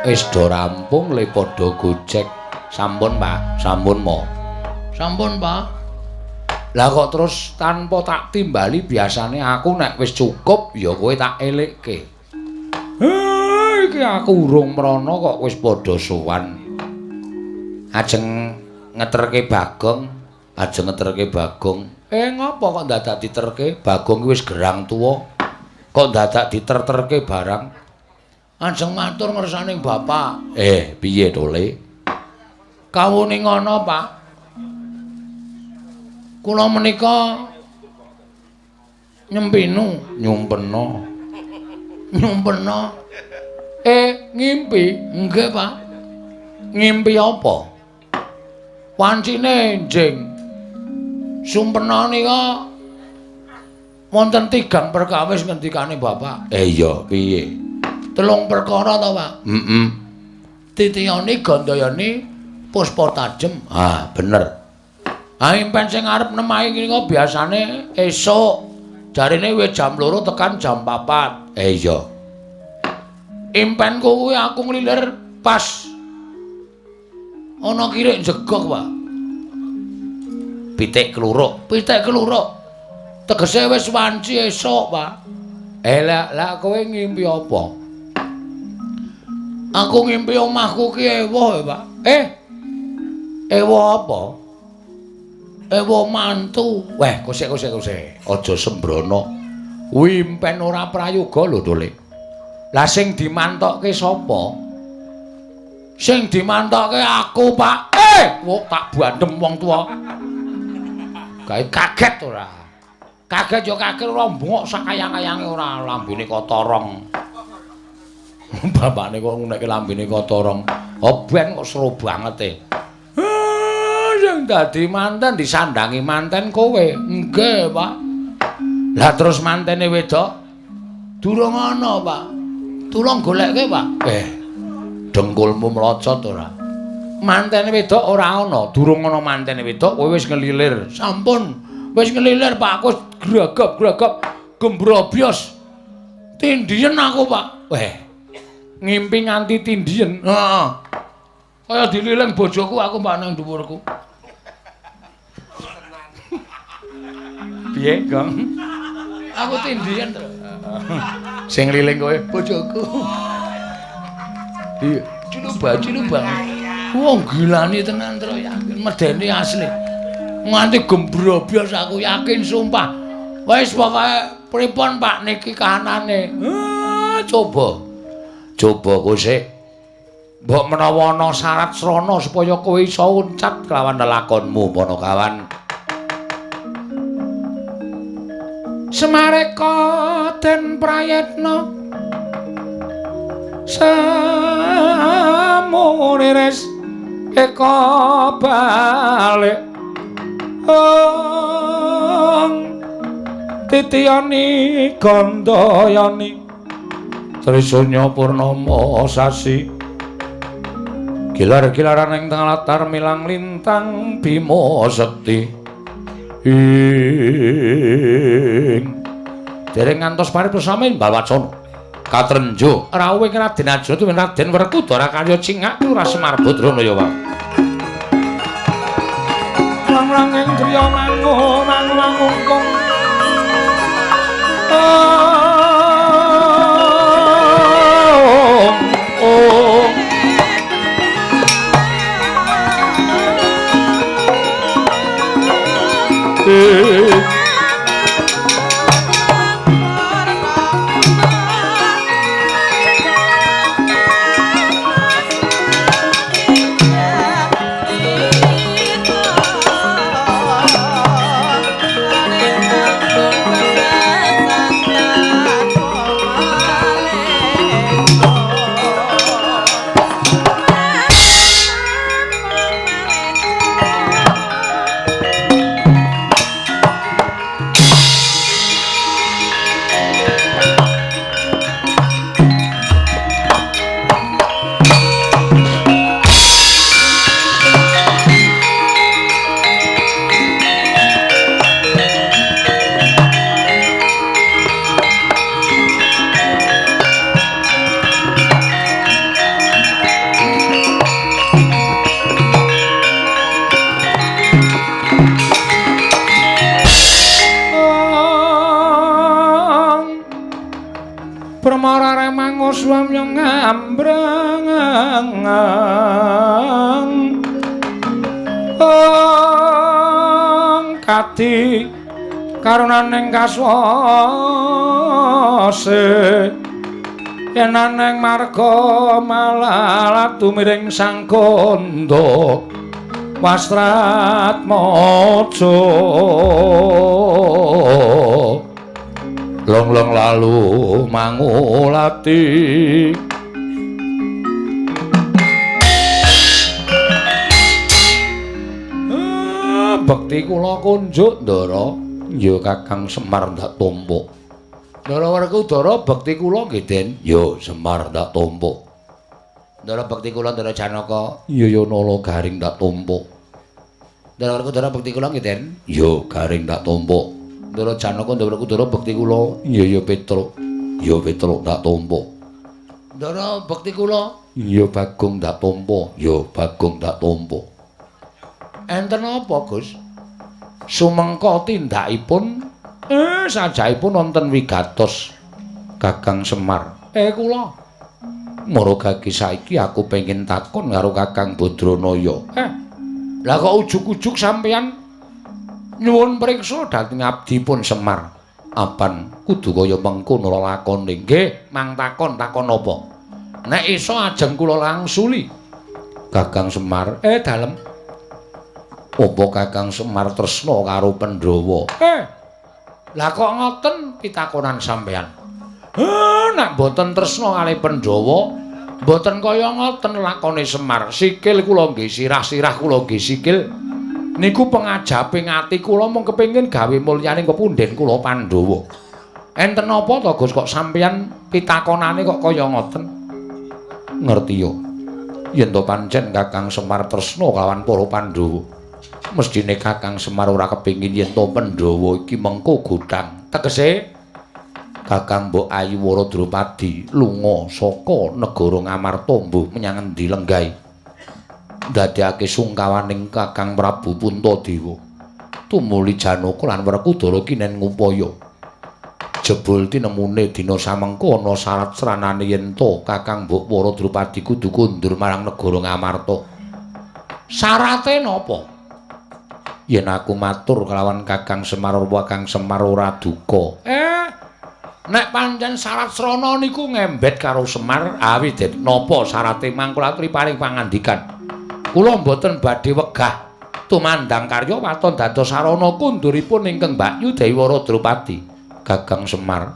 Wis do rampung le padha gojek. Sampun, Pak. Sampun, Mo. Sampun, Pak. Lah kok terus tanpa tak timbali biasane aku nek wis cukup ya kowe tak elekke. Iki aku urung mrana kok wis padha sowan. Ajeng ngeterke Bagong, ajeng ngeterke Bagong. Ngopo kok dadak diterke? Bagong ki wis gerang tuwa. Kok dadak diter-terke barang? Ajeng matur ngersane bapak. Piye to, Le? Kawune ngono, Pak. Kula menika nyempinu, nyumpena. Nyumpena. Ngimpi? Nggih, Pak. Ngimpi apa? Wancine enjing. Sumpena nika wonten tigang perkawis ngendikane bapak. Iya, piye? Telung perkara to, Pak? Heeh. Titiyani, Gandayani, Puspa Tajem. Ah, bener. Ah, impen sing arep nemahi nika biasane esuk. Jarine wis jam 2 tekan jam 4. Iya. Impenku kuwi aku nglilir pas ana kirik jegog, Pak. Pitik kluruk, pitik kluruk. Tegese wis wanci esuk, Pak. Lah kowe ngimpi apa? Aku ngimpi omahku ki ewuh, Pak. Ewuh apa? Ewa mantu. Weh, kosek. Aja sembrono. Kuwi impen ora prayoga lho, Dole. Lah sing dimantokke sapa? Sing dimantokke aku, Pak. Wok tak bandem wong tuwa. Gawe kaget ora? Kaget ya kaget ora mbongok sakayang-kayange ora lambene kotorong. Bapakne kok ngunekke lambene kotorong. Oh ben kok seru banget e. Sing dadi manten disandangi manten kowe. Nggih, Pak. Lah terus mantene wedok durung ana, Pak. Tulung golekke, Pak. Dengkulmu mlocot ora? Mantene wedok ora ana, durung ana mantene wedok kowe wis ngelilir. Sampun, wis ngelilir, Pak. Aku gragap-gragap gembrobyos. Tindiyen aku, Pak. Ngimpi nganti tindiyen. Heeh. Kaya dililing bojoku aku, Pak, nang dhuwurku. Piye, Gong? Aku tindiyen to. Sing liling kowe bojoku. Iya, ciluba. Wong gilani tenan tro yakin medeni asli. Nganti gembrobyos aku yakin sumpah. Wis pokoke pripun Pak niki kahanane? Coba. Coba kosek. Mbok menawa ana syarat srana supaya kowe iso uncat kelawan lelakonmu, Panakawan. Semareka den prayitna samuriris eka balik ong titiyani gandayani Trisunya purnama sasi gilar-gilaran ing tengah latar milang lintang Bima Sekti ing dereng ngantos paripurna imbal wacana katrenjo rawuh ing Raden Arjuna tuwin Raden Werkudara karya cingak ora Semar Badrana ya Pak. Lang-lang ing griya mangun mangungkung ong mangoswamya ngambrang kadi karunaning kaswase yen aneng marga malah tumiring sang kandha Wastratmaja long-long lalu mangulati. Bekti kula kunjuk Ndara, ya Kakang Semar ndak tumpuk. Ndara Werkudara bekti kula nggih Den, ya Semar ndak tumpuk. Ndara bekti kula Ndara Janaka, ya ya Nala Garing ndak tumpuk. Ndara Werkudara bekti kula nggih Den, ya Garing ndak tumpuk. Ndara Janaka Ndara Werkudara bekti kula, ya ya Petruk, ya Petruk ndak tumpuk. Ndara bekti kula, ya Bagong ndak tumpuk, ya Bagong ndak tumpuk. Enten apa, Gus? Sumengka tindakipun sajaipun wonten wigatos Kakang Semar. Kula maragake saiki aku pengin takon karo Kakang Badranaya. Lah kok ujug-ujug sampeyan nyuwun priksa dhateng abdipun Semar? Apan kudu kaya mengkono lakone? Nggih, mang takon takon apa? Nek iso ajeng kula langsuli. Kakang Semar, dalem. Apa Kakang Semar tresna karo Pandhawa? Lah kok ngoten pitakonan sampeyan? Nek mboten tresna kalih Pandhawa, mboten kaya ngoten lakone Semar. Sikil kula nggih sirah, sirah kula nggih sikil. Niku pengajaping ati kula mung kepengin gawe mulyaning pepundhen kula Pandhawa. Enten apa to Gus kok sampeyan pitakonane kok kaya ngoten? Ngerti yo. Yen to pancen Kakang Semar tresna kawan para Pandhawa, mestine Kakang Semar ora kepengin yen to Pandhawa iki mengko godhang. Tegese Kakang Mbok Ayu Wara Drupadi lunga saka negara Ngamarta mbuh menyang endi lenggahe. Ndadekake sungkawaning Kakang Prabu Puntadewa. Tumuli Janaka lan Werkudara kinen ngupaya. Jebul tinemune dina samengko ana syarat sranane yen to Kakang Mbok Wara Drupadi kudu kondur marang negara Ngamarta. Syarate napa? Yen aku matur kelawan Kakang Semar, Kakang Semar ora duka. Nek pancen syarat srana niku ngembet karo Semar, awi den napa syarate mangkula aturi paring pangandikan. Kula mboten badhe wegah tumandang karya waton dados sarana kunduripun ingkang Mbakyu Dewi Wara Drupadi. Kakang Semar,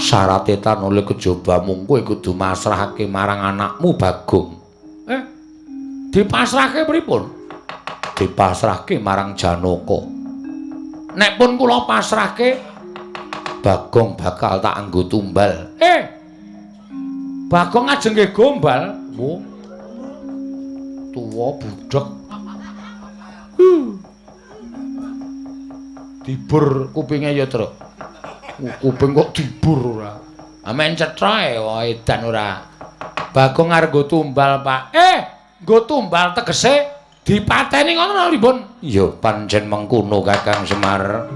syarate tanole kejaba mung kowe kudu masrahake marang anakmu Bagong. Dipasrahke pripun? Dipasrahke marang Janaka. Nek pun kula pasrahke, Bagong bakal tak anggo tumbal. Bagong ajeng nggih gombal. Wo. Tuwa budhek. Dibur kupinge ya, Truk. Kuping kok dibur ora. Amen cethae wae edan ora. Bagong arep nggo tumbal, Pak. Nggo tumbal tegese dipateni ngono lho, Bun. Ya pancen mengkono Kakang Semar.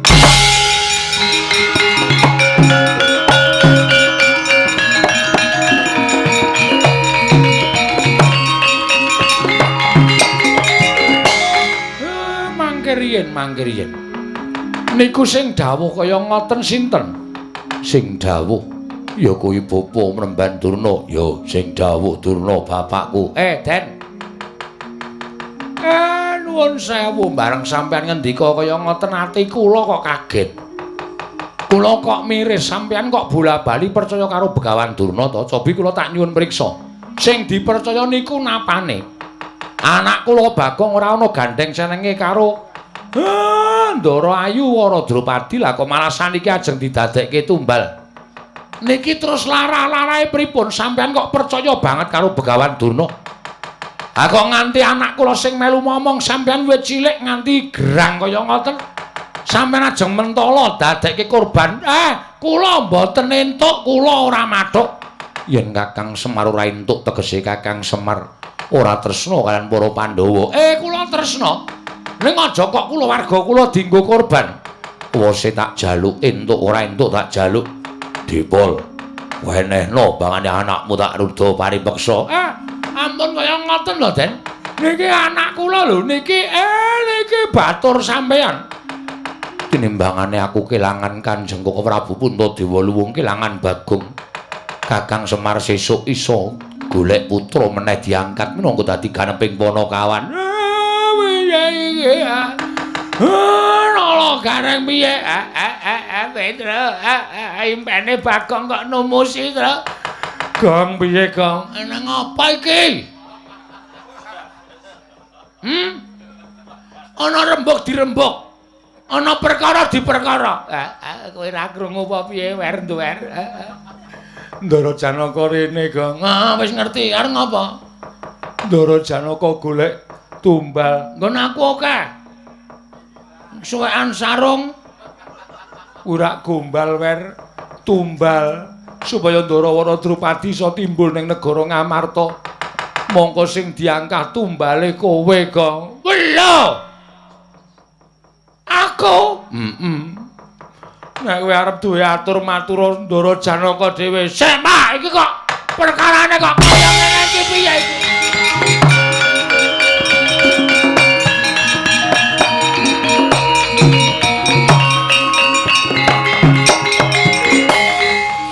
Mangke riyen. Niku sing dawuh kaya ngoten sinten? Sing dawuh ya kuwi Bapa Mremban Durna. Ya sing dawuh Durna bapakku. Den. Nuwun sewu bareng sampean ngendika kaya ngoten ati kula kok kaget. Kula kok miris sampean kok bola-bali percaya karo Begawan Durna to? Cobi kula tak nyuwun priksa. Sing dipercaya niku napane? Anak kula Bagong ora ana gandeng senenge karo Ndara Ayu Wara Drupadi, lah kok malah saniki ajeng didadekke tumbal. Niki terus lara-larae pripun? Sampean kok percaya banget karo Begawan Durna? Ha kok nganti anak kula sing melu momong sampean wit cilik nganti gerang kaya ngoten. Sampean ajeng mentala dadekke korban. Kula mboten entuk, kula ora mathuk. Yen Kakang Semar ora entuk tegese Kakang Semar ora tresna kaliyan para Pandhawa. Kula tresna. Ning aja kok kulawarga kula dienggo korban. Wose tak jaluk entuk ora entuk tak jaluk. Dipol. Wenehno bangane anakmu tak ruda paripeksa. Ampun kaya ngoten lho, Den. Niki anak kula lho, niki niki batur sampeyan. Tinimbangane aku kelangan Kanjeng Koko Prabu Puntadewa luwung kelangan Bagong. Kakang Semar sesuk iso golek putra meneh diangkat minangka dadi ganeping panakawan. Piye iki? Nala gareng piye? Petro, impene Bagong kok numusi, Tru. Gong piye, Gong? Nang apa iki? Ana rembug dirembug. Ana perkara diperkara. Kowe ora krungu apa piye, wer nduwer. Ndara Janaka rene, Gong. Wis ngerti arep ngapa? Ndara Janaka golek tumbal. Nggon aku akeh. Suwekan sarung urak gombal wer tumbal supaya Ndarawara Drupadi iso timbul ning negara Ngamarta. Mongko sing diangkah tumbale kowe, Gong. Lho. Aku? Nek kowe arep duwe atur matur Ndara Janaka dhewe. Sik, Pak, iki kok perkarane kok kaya ngene iki piye iki?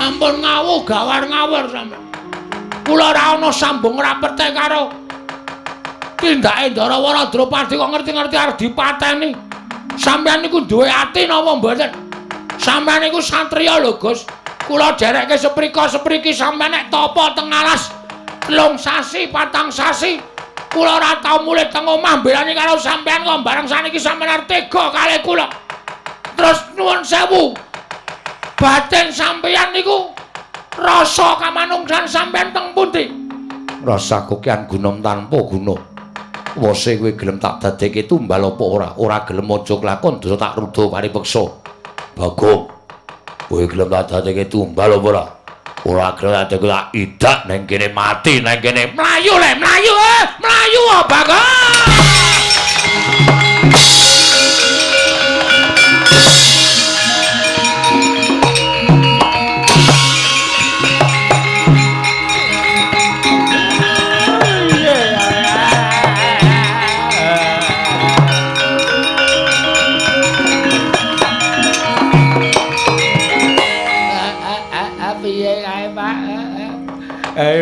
Ampun ngawuh gawar ngawur sampeyan. Kula ora ana sambung rapete karo tindake Ndarawara Drupadi kok ngerti-ngerti arep dipateni. Sampeyan niku duwe ati napa mboten? Sampeyan niku satriya lho, Gus. Kula dherekke seprika-sepriki sampeyan nek tapa teng alas 3 sasi, 4 sasi. Kula ora tau mulih teng omah mbelani karo sampeyan kok bareng saniki sampeyan arep tega kalih kula. Terus nuwun sewu. Batin sampeyan niku rasa kamanungsan sampeyan teng pundi? Rasa kokean gunung tanpa guna. Wose kowe gelem tak dadekke tumbal apa ora? Ora gelem aja kelakon dosa tak ruda paripeksa. Bagong, kowe gelem tak dadekke tumbal apa ora? Ora gelem tak dadekke tak idak nang kene mati nang kene. Mlayu le, mlayu, mlayu Bagong.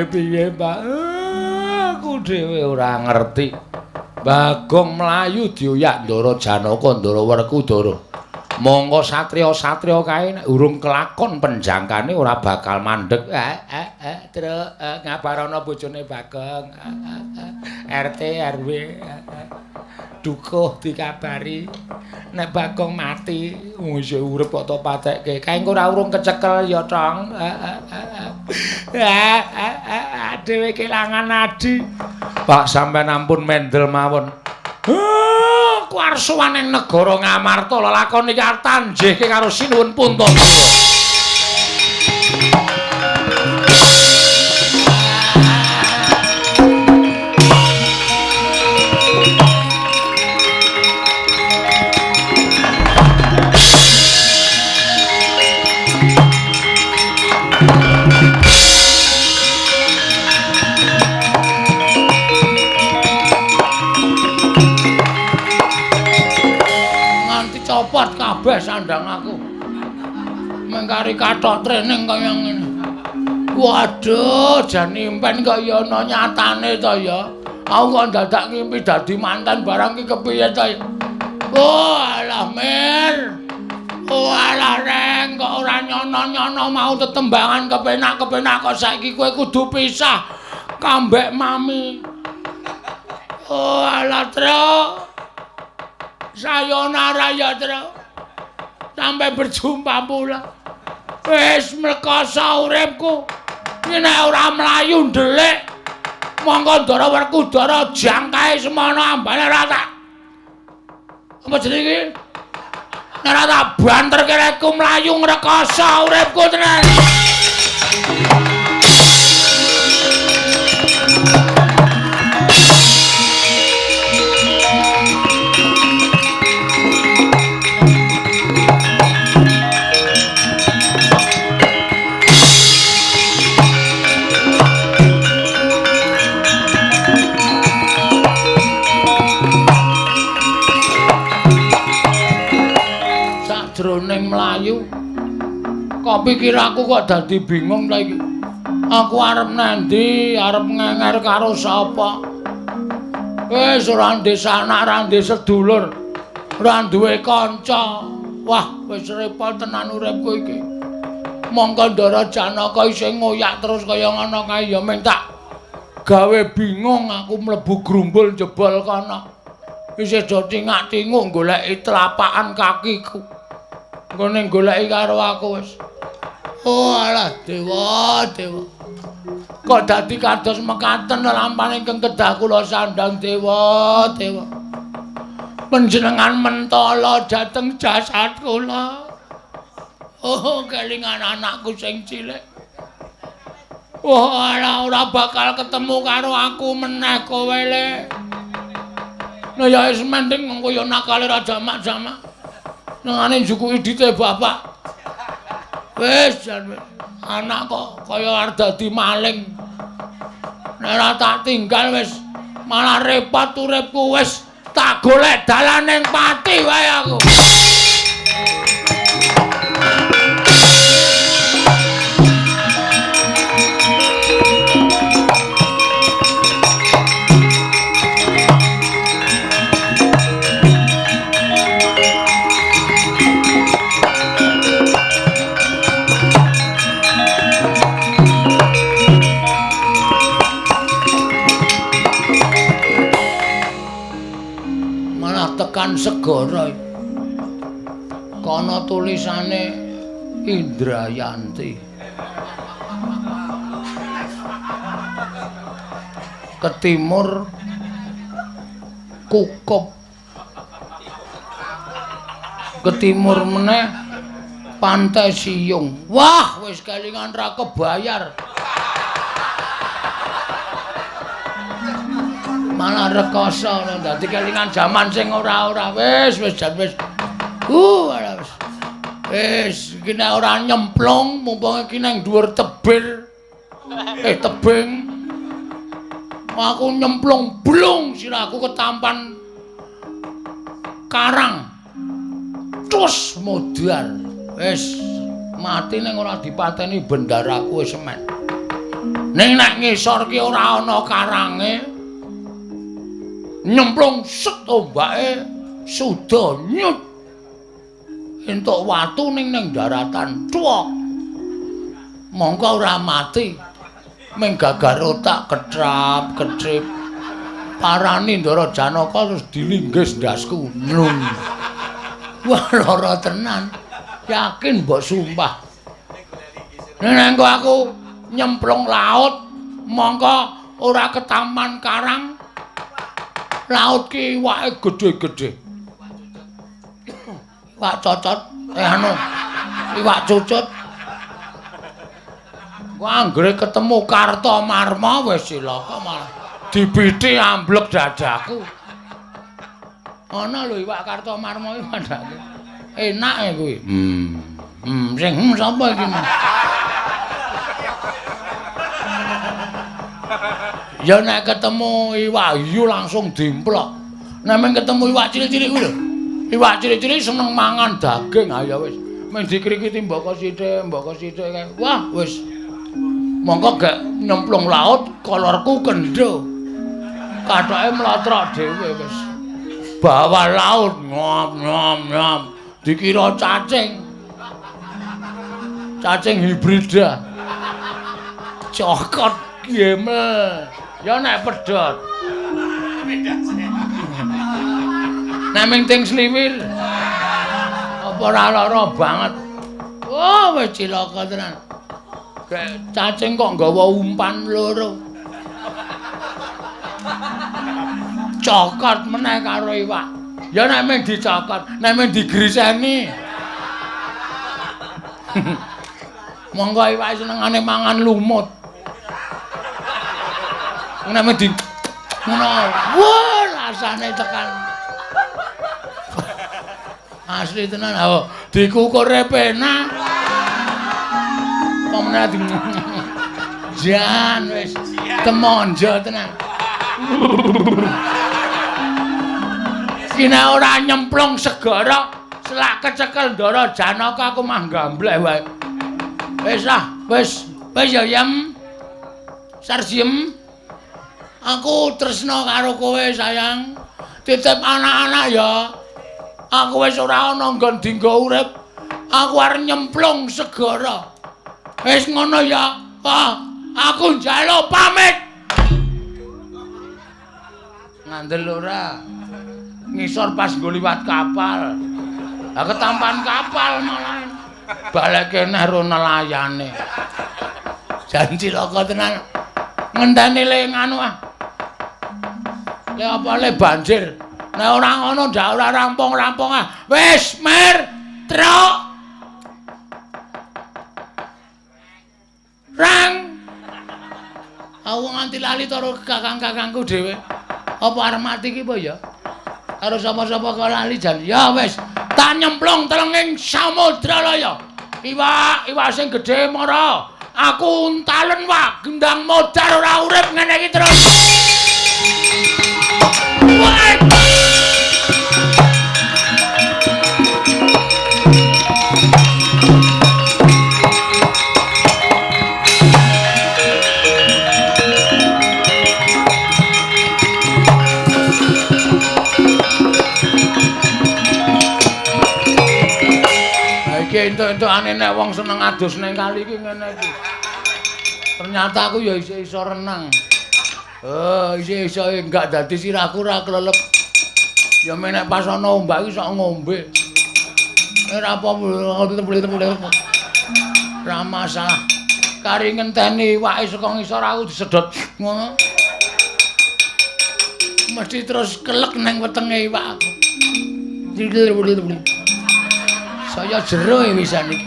Piye, Pak? Aku dhewe ora ngerti. Bagong mlayu dioyak Ndara Janaka, Ndara Werkudara. Monggo satriya-satriya kae nek urung kelakon penjangkane ora bakal mandeg. Truk, ngabarono bojone Bagong. RT RW dukuh dikabari nek Bagong mati. Wong isih urip kok tok patekke. Kae engko ora urung kecekel ya, Tong. Dhewe kelangan adi. Pak sampeyan ampun mendel mawon. Aku arep sowan ning negara Ngamarta lelakon iki arep tanjihke karo Sinuwun Puntadewa. Copot kabeh sandang aku. Mengkari kathok training kaya ngene. Waduh, jan impen kaya ana nyatane to ya. Aku kok dadak ngimpi dadi mantan barang iki kepiye to ya. Oh, alah Mir. Oh, alah Reng, kok ora nyono-nyono mau tetembangan kepenak-kepenak kok saiki kowe kudu pisah kambek mami. Oh, alah Truk. Sayonara ya, Truk. Sampai berjumpa pula. Wis mrekoso uripku. Iki nek ora mlayu ndelik, mongko Ndara Werkudara jangkae semono ambane ora tak. Apa jenenge iki? Nek ora tak banterke rekku mlayu ngrekoso uripku tenan. Kok pikir aku kok dadi bingung ta iki. Aku arep nandi, arep ngenger karo sapa? Wis ora ndek sanak, ora ndek sedulur, ora duwe kanca. Wah, wis repot tenan uripku iki. Mongko Ndara Janaka isih ngoyak terus kaya ngono kae ya mung tak gawe bingung aku mlebu grumbul jebol kono. Isih do tingak-tinguk goleki telapakan kakiku. Nggone goleki karo aku wis. Oh alah dewa, dewa. Kok dadi kados mekaten lelampahan ingkang kedah kula sandhang dewa, dewa. Panjenengan mentala dhateng jasad kula. Oh, kelingan anakku sing cilik. Oh alah ora bakal ketemu karo aku meneh kowe le. Nah ya wis mending mengko ya nakale ra jamak-jamak. Nangane njukuki dite bapak. Wis jan wis. Anak kok kaya arep dadi maling. Nek ora tak tinggal wis malah repot uripku wis tak golek dalan ning pati wae aku. Tekan segara kono tulisane Indrayanti. Ke timur Kukup, ke timur meneh Pantai Siyung. Wah, wis kelingan ra kebayar. Malah rekoso dadi kelingan jaman sing ora-ora. Wis wis jan wis. Wis. Wis iki nek ora nyemplung mumpung iki nang dhuwur tebir. Tebing. Aku nyemplung blung sirahku ketampan karang. Cus modar. Wis mati ning ora dipateni bendaraku wis semen. Ning nek ngisor ki ora ana karange. Nyemplung set ombake suda nyut. Entuk watu ning ning daratan cuwok. Mongko ora mati. Ming gagar otak ketrap ketrip. Parani Ndara Janaka terus dilinggis ndasku. Nung. Wah lara tenan. Yakin mbok sumpah. Nek engko aku nyemplung laut mongko ora ketaman karang. Laut ki iwake gedhe-gedhe. Iwak cocot, anu, iwak cucut. Wah, anggere ketemu Kartomarma wis cilaka malah dibiti amblek dadaku. Ana lho iwak Kartomarma iki padake. Enak e kuwi. Sing sapa iki? Ya nek ketemu iwak hiu langsung dimplok. Nek mung ketemu iwak cilik-cilik kuwi lho. Iwak cilik-cilik seneng mangan daging, ha ya wis. Mung dikrikiti mboko sithik kae. Wah, wis. Mongko gek nyemplung laut kolorku kendho. Kathoke mlotrok dhewe wis. Bawah laut ngop ngop ngop dikira cacing. Cacing hibrida. Cokot gemel. Ya nek pedhot. Nek ming ting sliwir. Apa ora lara banget. Oh, wis cilaka tenan. Gek cacing kok nggawa umpan loro. Cokot meneh karo iwak. Ya nek ming dicokot, nek ming digriseni. Monggo iwak senengane mangan lumut. Nek ming di ngono. Wah, rasane tekan. Asli tenan, oh, dikukure penak. Apa meneh di jan wis temonjo tenan. Kene ora nyemplung segara, selak kecekel Ndara Janaka aku mah gambleh wae. Wis lah, wis. Wis ya Yem. Sarjiem. Aku tresna karo kowe sayang. Titip anak-anak ya. Aku wis ora ana nggon dinggo urip. Aku arep nyemplung segara. Wis ngono ya. Ah, aku njaluk pamit. Ngandel ora. Ngisor pas nggo liwat kapal. Lah ketampan kapal malah. Baleke neh ro nelayane. Jan cilaka tenan. Ngenteni le nganu ah. Le apa le banjir. Nek ora ngono ndak ora rampung-rampung ah. Wis mer truk. Rang. Aku nganti lali karo kakang-kakangku dhewe. Apa arep mati ki apa ya? Karo sapa-sapa kok lali jan. Ya wis, tak nyemplung telenging samudra laya. Iwak, iwak sing gedhe mara. Aku untalen wak, gendang modar ora urip ngene iki terus. Wah. Iki entuk-entukane nek wong seneng adus ning kali iki ngene iki. Ternyata aku ya isih iso renang. Oh, isih iso enggak dadi sirahku ora klelep. Ya menek pas ana ombak iki sok ngombe. Ora apa-apa. Ora masalah. Kari ngenteni iwake saka ngisor aku disedot ngono. Mesti terus kelek nang wetenge iwak aku. Saya jero wisan iki.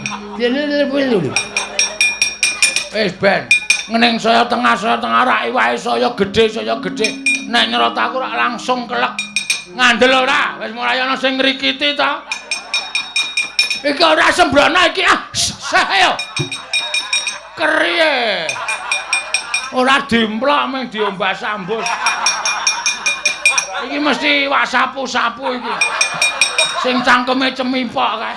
Wis ben, ngening saya tengah rak iwake saya gedhe, saya gedhe. Nek nyerot aku rak langsung kelek. Ngandel ora? Wis mulai ana sing ngrikiti ta. Iki ora sembrono iki ah. Ayo. Keriye. Ora dimplok mung diombas ambus. Iki mesti iwak sapu-sapu iki. Sing cangkeme cemipok kae.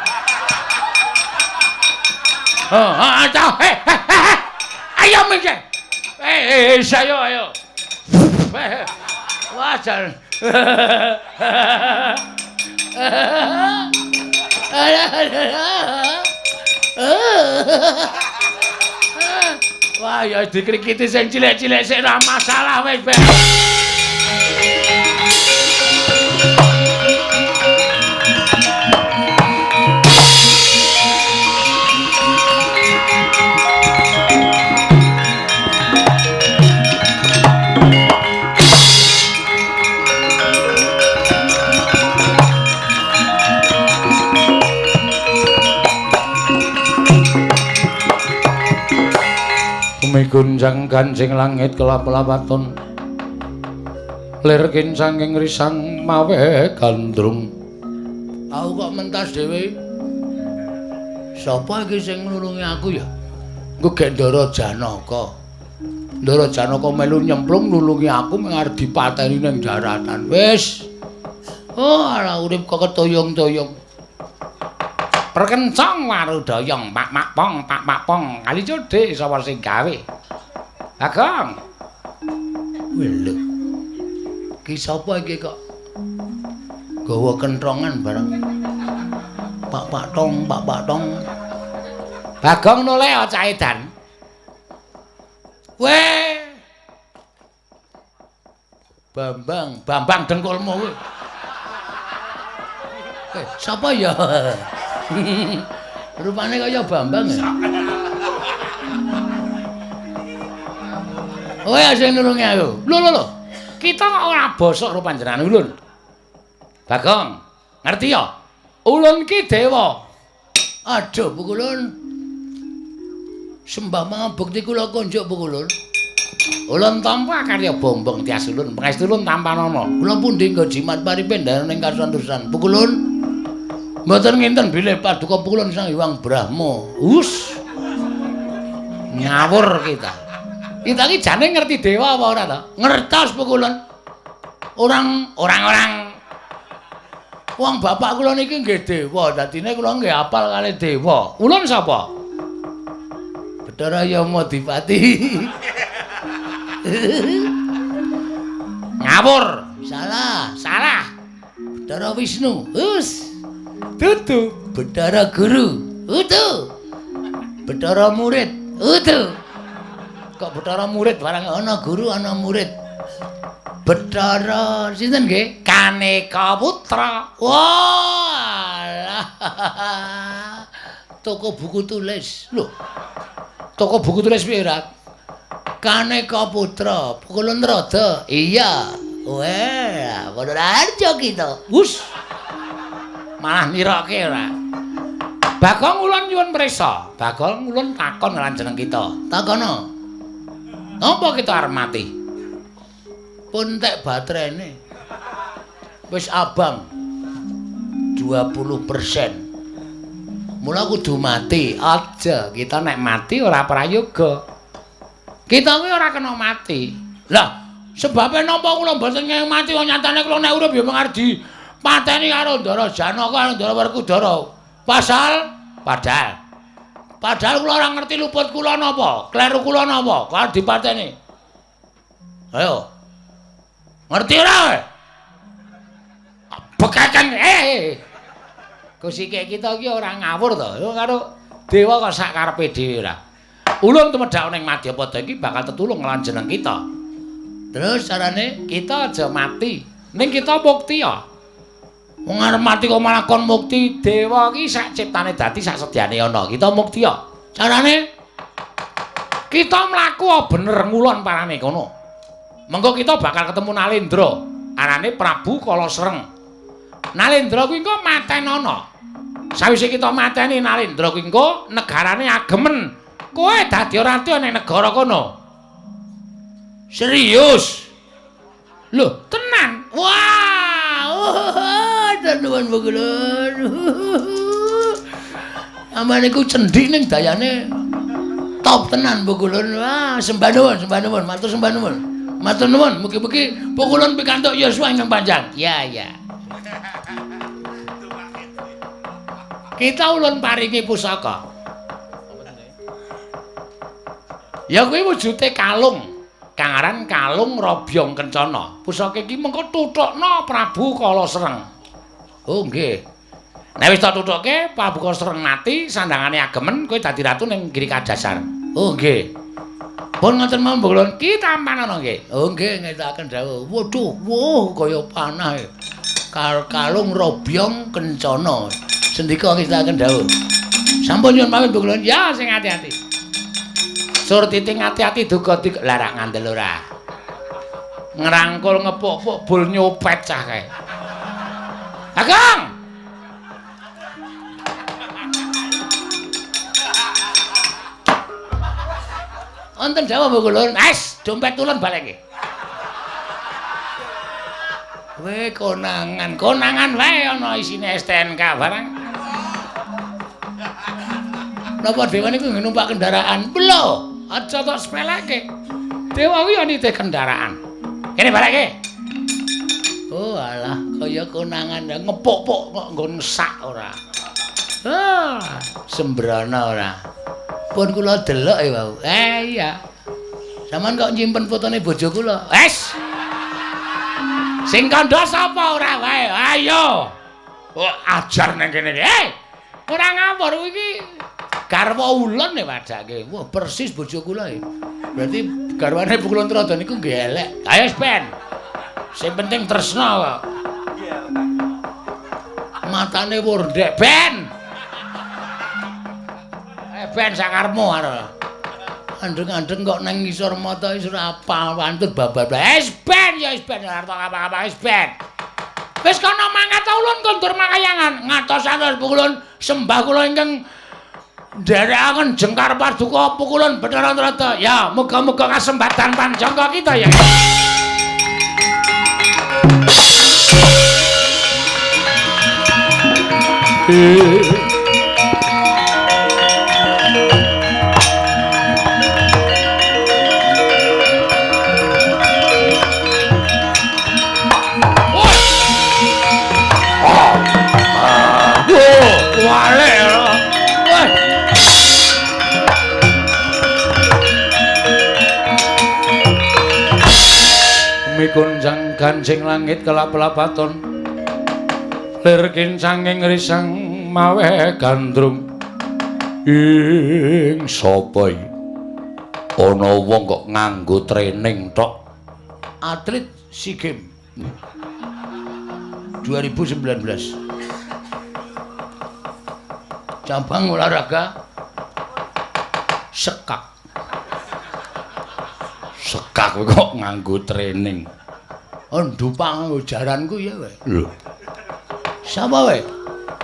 Oh, ta. Ayo mingke. Ayo ayo. Wah, jan. Wah, ya dikrikiti sing cilik-cilik sik ora masalah wis ben. Gunjang ganjing langit kelap-lapaton lir kincanging risang mawe gandrung. Aku kok mentas dhewe. Sapa iki sing nulungi aku ya? Engko gek Ndara Janaka. Ndara Janaka melu nyemplung nulungi aku mung arep dipateni ning daratan. Wis. Oh, ala urip kok ketoyong-toyong. Perkencong warudayong pak-pak pong pak-pak pong kali codhe sapa sing gawe. Bagong. Lho. Ki sapa iki kok gawa kentrongan bareng. Pak-pak tong, pak-pak tong. Bagong noleh cah edan. Weh. Bambang, Bambang dengkulmu kuwi. Sapa ya? Rupane kaya Bambang ya. Kowe sing nulungi aku. Lho lho lho. Kita kok ora bosok karo panjenengan ulun. Bagong, ngerti ya? Ulun ki dewa. Aduh, Pukulun. Sembah mangabekti kula konjuk Pukulun. Ulun tampa karya bombong tias ulun, pangestu ulun tampanana. Kula pundi nggo jimat paripendharan ing kasantosan. Pukulun. Mboten nginten bilih paduka Pukulun Sang Hyang Brahma. Hus. Ngawur kita. Kita iki jane ngerti dewa apa ora ta? Ngertos Pukulun. Orang-orang wong bapak kula niki nggih dewa, dadine kula nggih apal kalih dewa. Ulun sapa? Bathara Yamadipati. Ngawur. Salah, salah. Bathara Wisnu. Hus. Dudu. Bathara Guru. Udu. Bathara murid. Udu. Kok Bathara murid barang ana guru ana murid. Bathara sinten nggih? Kaneka Putra. Wah. Toko buku tulis. Lho. Toko buku tulis piye, Rat? Kaneka Putra, Pukulun Rada. Iya. Wah, padha kita. Wus. Malah niroke ora. Bagong ulun nyuwun prisa. Bagong ulun takon lan jeneng kita. Takono. Napa kita arep mati? Pun tek baterene. Wis abang 20%. Mula kudu mati. Aja kita nek mati ora prayoga. Kita kuwi ora kena mati. Lah, sebabe napa kula mboten ngeng mati wong nyatane kula nek urip ya mung arep dipateni karo Ndara Janaka karo Ndara Werkudara. Pasal padahal kula ora ngerti luput kula napa, kleru kula napa, kok arep dipateni. Ayo. Ngerti ora kowe? Bekeken Kusike kita iki ora ngawur to. Karo dewa kok sak karepe dhewe ora. Ulun tumedhak ning Madyapada iki bakal tetulung lan jeneng kita. Terus carane kita aja mati. Ning kita mukti ya. Wong arep mati kok malah kon mukti. Dewa iki sak ciptane dadi sak sedyane ana. Kita mukti ya. Carane kita mlaku bener ngulon parane kono. Mengko kita bakal ketemu Nalendra. Arane Prabu Kalasreng. Nalendra kuwi engko matenana. Sawise kita mateni Nalendra kuwi engko negarane agemen. Kowe dadi ratu ning negara kono. Serius? Lho, tenan. Wah, nuwun pukulun. Amane iku cendhik ning dayane top tenan pukulun. Wah, sembah nuwun, sembah nuwun, matur sembah nuwun. Matur nuwun, mugi-mugi pukulun pikantuk yuswa ingkang panjang. Ya, ya. Kita ulun paringi pusaka. Ya kuwi wujude kalung. Kang aran kalung Robyong Kencana. Pusaka iki mengko tuthukna Prabu Kalasreng. Oh nggih. Nek wis tak tuthukke Prabu Kalasreng mati, sandangane agemen, kowe dadi ratu ning Giri Kadasar. Oh nggih. Pun ngoten mawon Pukulun, ki tampanana nggih. Oh nggih, ngetaken dawuh. Waduh, wuh kaya panah. Kalung Robyong Kencana. Sendika ngestaken dawuh. Sampun nyuwun pamit Pukulun. Ya sing ati-ati. Surtiti ati-ati duga larak ngandel ora. Ngrangkul ngepuk-puk bul nyopet cah kae. Bagong. Wonten dawuh Pukulun. Wes, dompet tulun baleke. Kowe konangan, konangan wae ana isine STNK barang. Napa dewa niku numpak kendaraan? Lho, aja tok sepeleke. Dewa kuwi nitih kendaraan. Kene baleke. Oh alah, kaya konangan ngepuk-puk kok nggon sak ora. Ah, sembrana ora. Pun kula delok ya, wau. Iya. Sampeyan kok nyimpen fotone bojo kula? Wes. Sing kandha sapa ora wae? Ayo. Oh, ajar nang kene iki. Ora ngawur iki. Garwa ulun e wadake. Wah, persis bojo kula e. Berarti garwane Pukulun Trada niku nggih elek. Ayo ben. Sing penting tresna kok. Matane wurdek ben. Ben sakarepmu arep. Andeng-andeng kok nang ngisor mata wis ora apal wantut babar. Wis ben ya wis ben ora arep apa-apa wis ben. Wis kono mangkat ulun kondur makayangan. Ngatos-atos Pukulun sembah kula ingkang nderekaken jengkar paduka Pukulun Bathara Trada. Ya, muga-muga kasembatan panjangka kita ya. gonjang ganjing langit kelap-lapaton. Lir kincanging risang mawe gandrung. Ing sapa iki? Ana wong kok nganggo training tok. Atlet SEA Games 2019. Cabang olahraga sekak. Sekak kok nganggo training. Oh, ndupak nganggo jaranku ya kowe. Lho. Sapa kowe?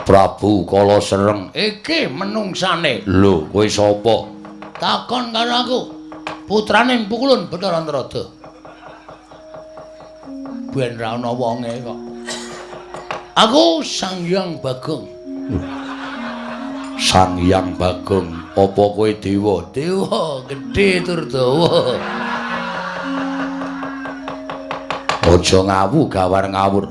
Prabu Kala Sereng. Iki menungsane. Lho, kowe sapa? Takon karo aku. Putrane Pukulun Bathara Antarada. Ben ra ana wonge kok. Aku Sang Hyang Bagong. Sang Hyang Bagong, apa kowe dewa? Dewa gedhe tur dawa. Aja ngawu gawar ngawur.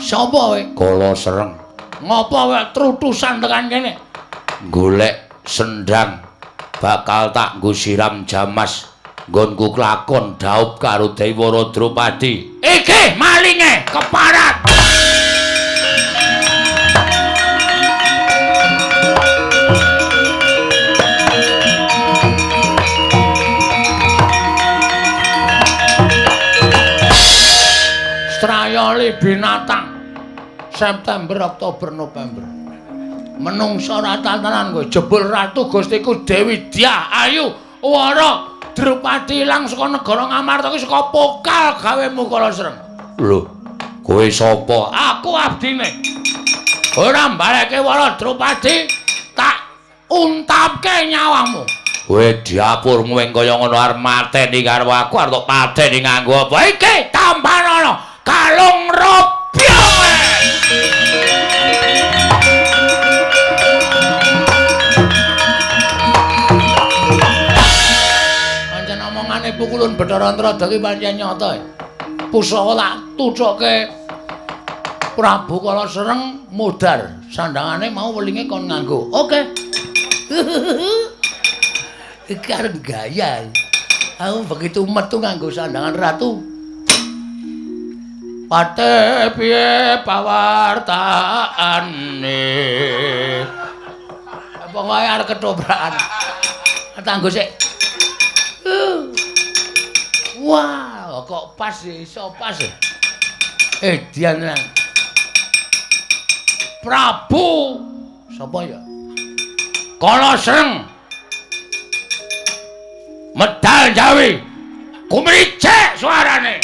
Sapa kowe? Kala Sereng. Ngopo kowe trutusan tekan kene? Golek sendang bakal tak nggo siram jamas. Nggonku klakon dhaup karo Dewara Drupadi. Iki malinge keparat. Strayoli binatang. September, Oktober, November. Menungsa ora tenan kowe. Jebul Ratu Gustiku Dewi Dyah Ayu Wara Drupadi ilang saka negara Ngamarta iki saka pokal gawemu Kala Sereng. Lho, kowe sapa? Aku abdine. Ora mbaleke Wara Drupadi tak untapke nyawamu. Kowe diapurmu ing kaya ngono arep mateni karo aku arep tok pateni nganggo apa? Iki tambanono kalung robyong. Pancen omongane Pukulun Bathara Antarada ki pancen nyata. Pusaka tak tucuke Prabu Kala Sereng mudhar, sandangane mau welinge kon nganggo. Oke. Iki arep gaya. Aku begitu metu nganggo sandangan ratu. Pate piye pawartaane. Pokoke arep ketobrakan. Tanggo sik. Wah, kok pas iso pas. Dian tenan. Prabu sapa ya? Kala Sereng. Medal Jawi. Kumricik suarane.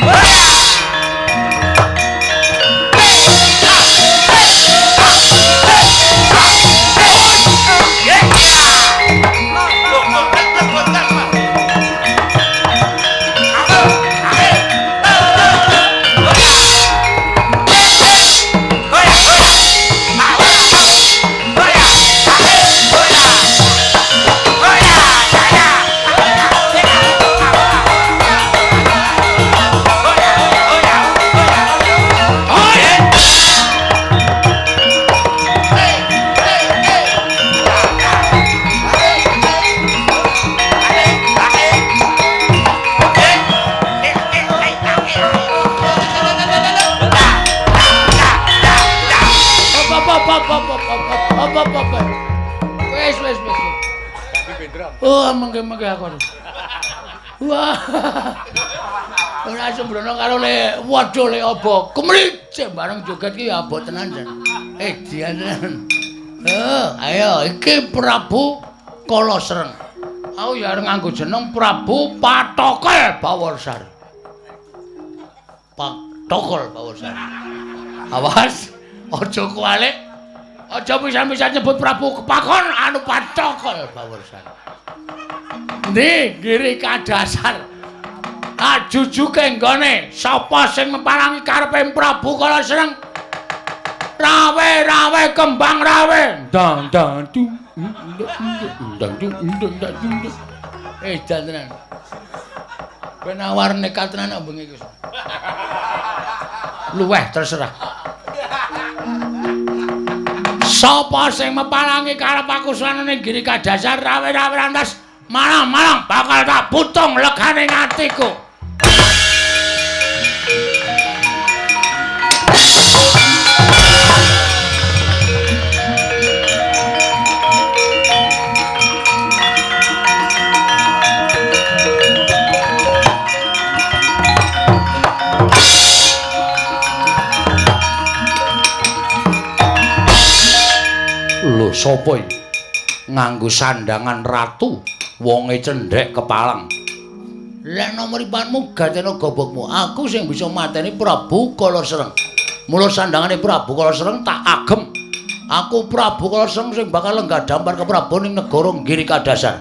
Wes. Oh, mengke-mengke aku. Wah. Ora sembrono karo le waduh le apa. Kemricik bareng joget ki abot tenan jan. Dian tenan. Ayo iki Prabu Kala Sereng. Aku ya arep nganggo jeneng Prabu Patokel Baworsari. Patokel Baworsari. Awas, aja kualik. Aja pisan-pisan nyebut Prabu Kepakon anu Patokel Baworsari. Ndi ngiri kadasar. Ajujuke nggone sapa sing meparangi karepe Prabu Kala Sreng? Rawe-rawe kembang rawe. Dang dang dung dang dung dang dung. Edan tenan. Kowe nawar nekat tenan kok bengi iki. Luweh terserah. Sapa sing meparangi karep aku suwanane Giri Kadasar rawe-rawe rantas malang-malang bakal tak putung legane atiku. Lho sapa iki? Nganggo sandangan ratu, wonge cendhek kepalang. Lek mripatmu gatena gobokmu, aku sing bisa mateni Prabu Kala Sreng. Mula sandangane Prabu Kala Sreng tak agem. Aku Prabu Kala Sreng sing bakal lenggah dampar ke Prabu ning negara Giri Kadasar.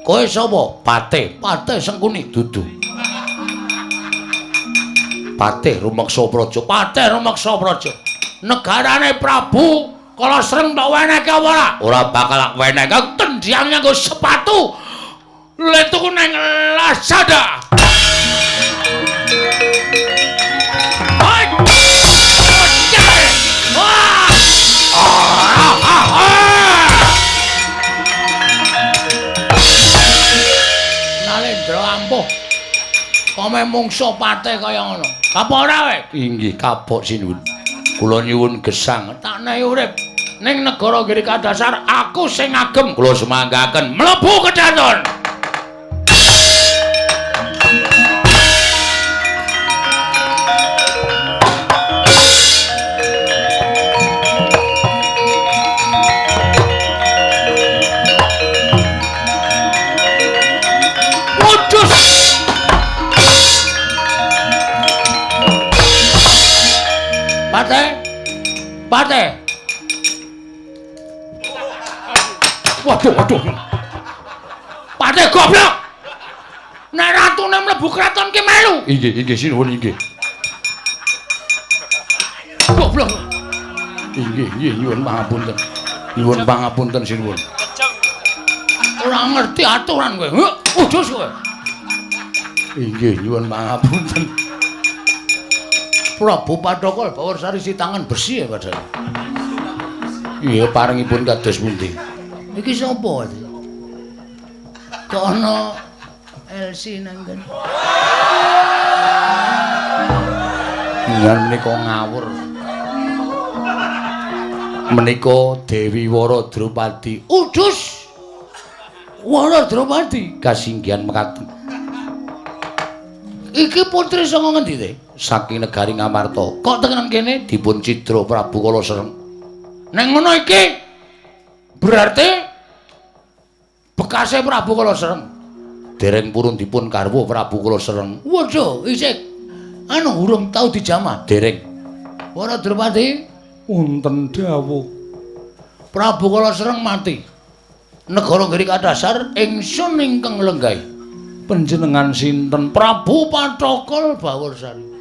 Kowe sapa? Patih. Patih Sengkuni dudu. Patih Rumeksa Praja. Patih Rumeksa Praja. Negarane Prabu Kala Sreng tak wenehke apa ora? Ora bakal tak wenehke. Tendhang nganggo sepatu. Le tuku nang Lazada. Nalendra ampuh. Kome mungsuh patih kaya ngono. Kapok ora kowe? Inggih kapok sinuwun. Kula nyuwun gesang. Tak nehi urip ning negara Giri Kadasar aku sing agem. Kula sumanggaken mlebu kedaton. Patih. Patih. Waduh, waduh. Patih goblok. Nek ratune mlebu kraton ki melu. Inggih, inggih sinuwun inggih. Goblok. Inggih, inggih nyuwun pangapunten. Nyuwun pangapunten sinuwun. Ora ngerti aturan kowe. Udus kowe. Inggih, nyuwun pangapunten. Prabu Pathokol Bawarsari si tangan besi ya padahal. Iya parengipun kados pundi? Iki sapa? Kok ana LC nang kene? Nyan menika ngawur. Menika Dewi Wara Drupadi. Udus. Wara Drupadi kasinggihan mekaten. Iki putri saka ngendi te? Saking negari Ngamarta. Kok tekan kene dipun cidra Prabu Kala Sreng. Nek ngono iki berarti bekase Prabu Kala Sreng. Dereng purun dipun garwa Prabu Kala Sreng. Waduh, isih anu urung tau dijamah. Dereng. Wara Drupadi wonten dawuh. Prabu Kala Sreng mati. Negara Giri Kadasar ingsun ingkang lenggahi. Panjenengan sinten? Prabu Pathokol Bawarsari.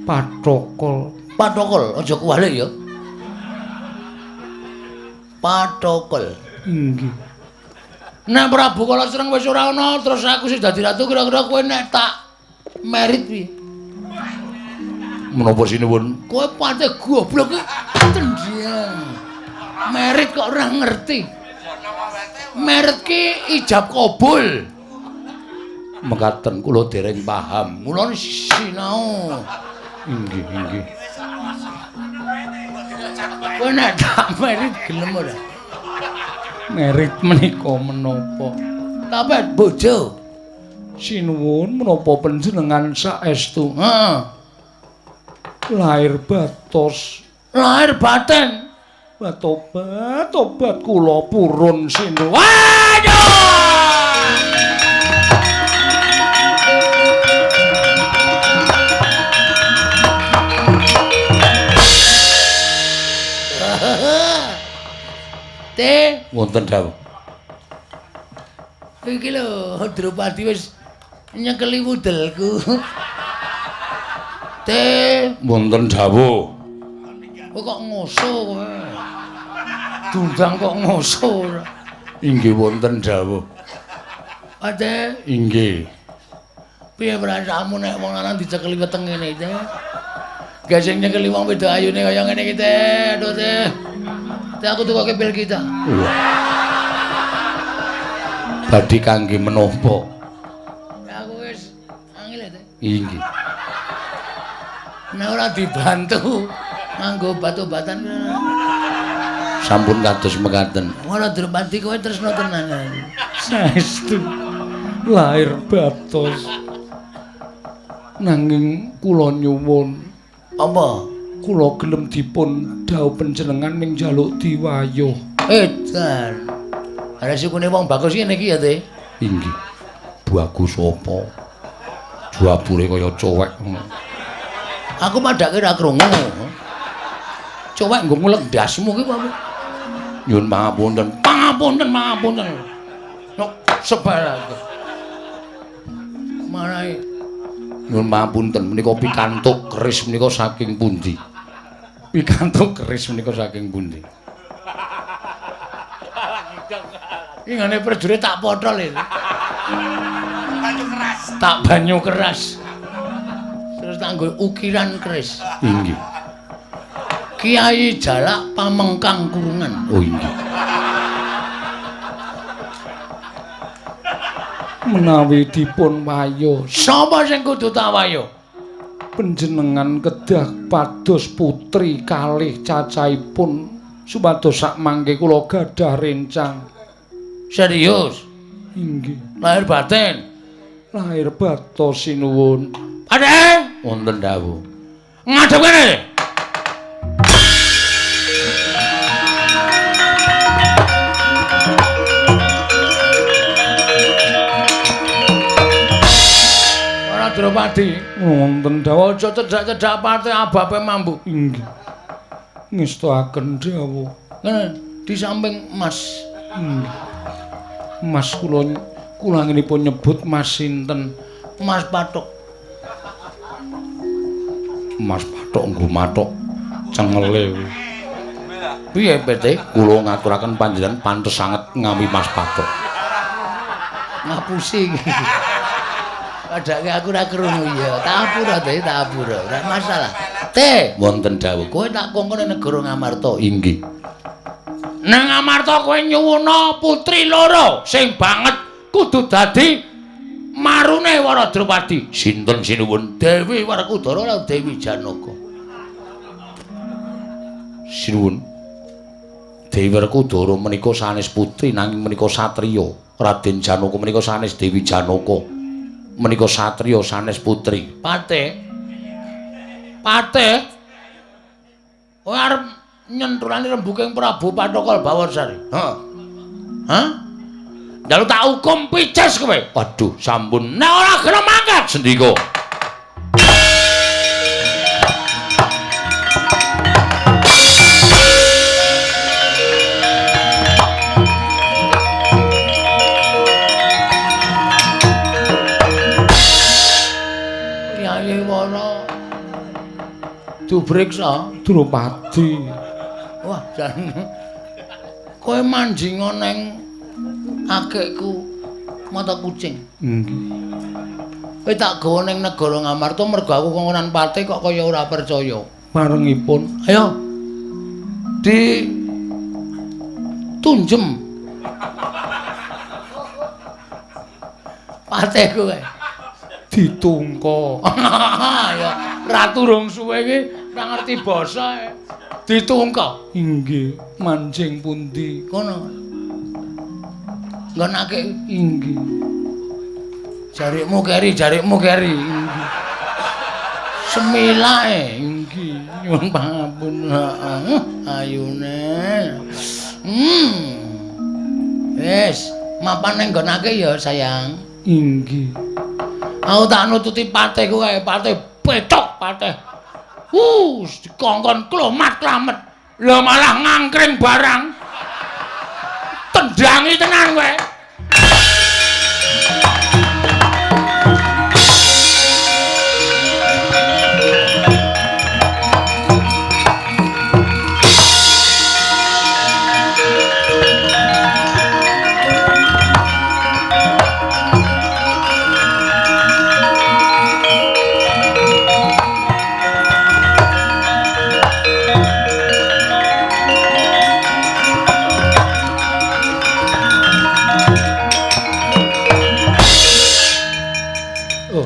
Pathokol. Pathokol, aja kuwalik ya. Pathokol. Inggih. Nek Prabu Kala Sreng wis ora ana, terus aku sing dadi ratu kira-kira kowe nek tak merit piye? Menapa sinuwun? Kowe patih goblok iki tendhang. Merit kok ora ngerti. Merit ki ijab kabul. Mekaten kula dereng paham. Mula sinau. Inggih, inggih. Kowe nek tak merit gelem ora? Merit menika menapa? Tapet bojo. Sinuwun menapa panjenengan saestu? Heeh. Lahir batos, lahir batin. Tobat, tobat kula purun sinuwun. Waduh! Te wonten dawuh. Iki lho Drupadi wis Nyekeli wudelku. Teh, wonten dawuh. Kowe kok ngoso kowe. Dundang kok ngoso ora. Inggih wonten dawuh. Ade, inggih. Piye perasaanmu nek wong lanang dicekeli weteng ngene iki? Gak sing nyekeli wong wedok ayune kaya ngene iki, Teh. Aduh, Teh. Teh aku tukoke pil kita. Wah. Badhe kangge menapa? Aku wis angel ya, Teh. Inggih. Nek ora dibantu nganggo obat-obatan. Sampun kados mekaten. Ora Drupadi kowe tresno tenan. Saestu lahir batos. Nanging kula nyuwun. Apa? Kula gelem dipun dhawuh panjenengan ning njaluk diwayuh. Edan. Ana sukune wong bagus ngene iki ya, Teh. Inggih. Bagus apa? Juabure kaya cowek ngono. Aku padake ora krungu. Cowek nggo ngulek ndasmu ki apa? Nyuwun pangapunten. Pangapunten, pangapunten. Nok sebal aku. Marai nyuwun pangapunten menika pikantuk keris menika saking pundi? Pikantuk keris menika saking pundi? Iki ngene prajurit tak potol iki. Banyu keras. Tak banyu keras. Terus tak nggo ukiran keris. Inggih. Kiai Jalak Pamengkang Kurungan. Oh inggih. Menawi dipun wayuh, sapa sing kudu tawayuh? Panjenengan kedah pados putri kalih cacahipun supados sakmangke kula gadah rencang. Serius? Inggih. Lahir batin. Lahir batos sinuwun. Adhe, wonten dawuh. Ngadep kene. Ora Drupadi, wonten dawuh. Aja cedhak-cedhak pate abape mambu. Inggih. Ngestoaken dawuh. Ngene, di samping Mas. Inggih. Mas kula kula anggenipun nyebut Mas sinten? Mas Pathok. Mas Pathok nggo mathok cengele. Piye PT? Kula ngaturaken panjenengan pantes sanget ngawi Mas Pathok. Ngapusi iki. Padake aku ora krungu ya. Tak apura Teh, tak apura. Ora masalah. Teh, wonten dawuh. Kowe tak kongkon ning negara Ngamarta. Inggih. Nang Ngamarta kowe nyuwuna putri loro sing banget kudu dadi marune Wara Drupadi. Sinten sinuwun? Dewi Werkudara lan Dewi Janaka. Sinuwun. Dewi Werkudara menika sanes putri nanging menika satriya. Raden Janaka menika sanes Dewi Janaka. Menika satriya sanes putri. Pate. Pate. Kowe arep nyentrulane rembuking Prabu Pathokol Bawarsari. Heeh. Hah? Njaluk tak hukum pices kowe. Waduh, sampun. Nek ora gelem mangkat sendika. Yai Wara dipriksa Drupadi. Wah, jan. Kowe manjinga neng akekku mata kucing. Nggih. Kowe tak gawa ning negara Ngamarta mergo aku kongkonan pate kok kaya ora percaya. Parengipun. Ayo. Di tunjem. Pate kowe. Ditungko. Ya, ratu rong suwe iki ora ngerti basa. Ditungko. Inggih, manjing pundi? Kono. Nggonake inggih. Jarikmu keri, jarikmu keri. Inggih. Semilae inggih, nyuwun pangapunten. Ayune. Wis, mapan ning nggonake ya, sayang. Inggih. Aku tak nututi patihku kae, patih petok patih. Dikongkon klomat-klamet. Lah malah ngangkring barang. Tendangi tenan kowe.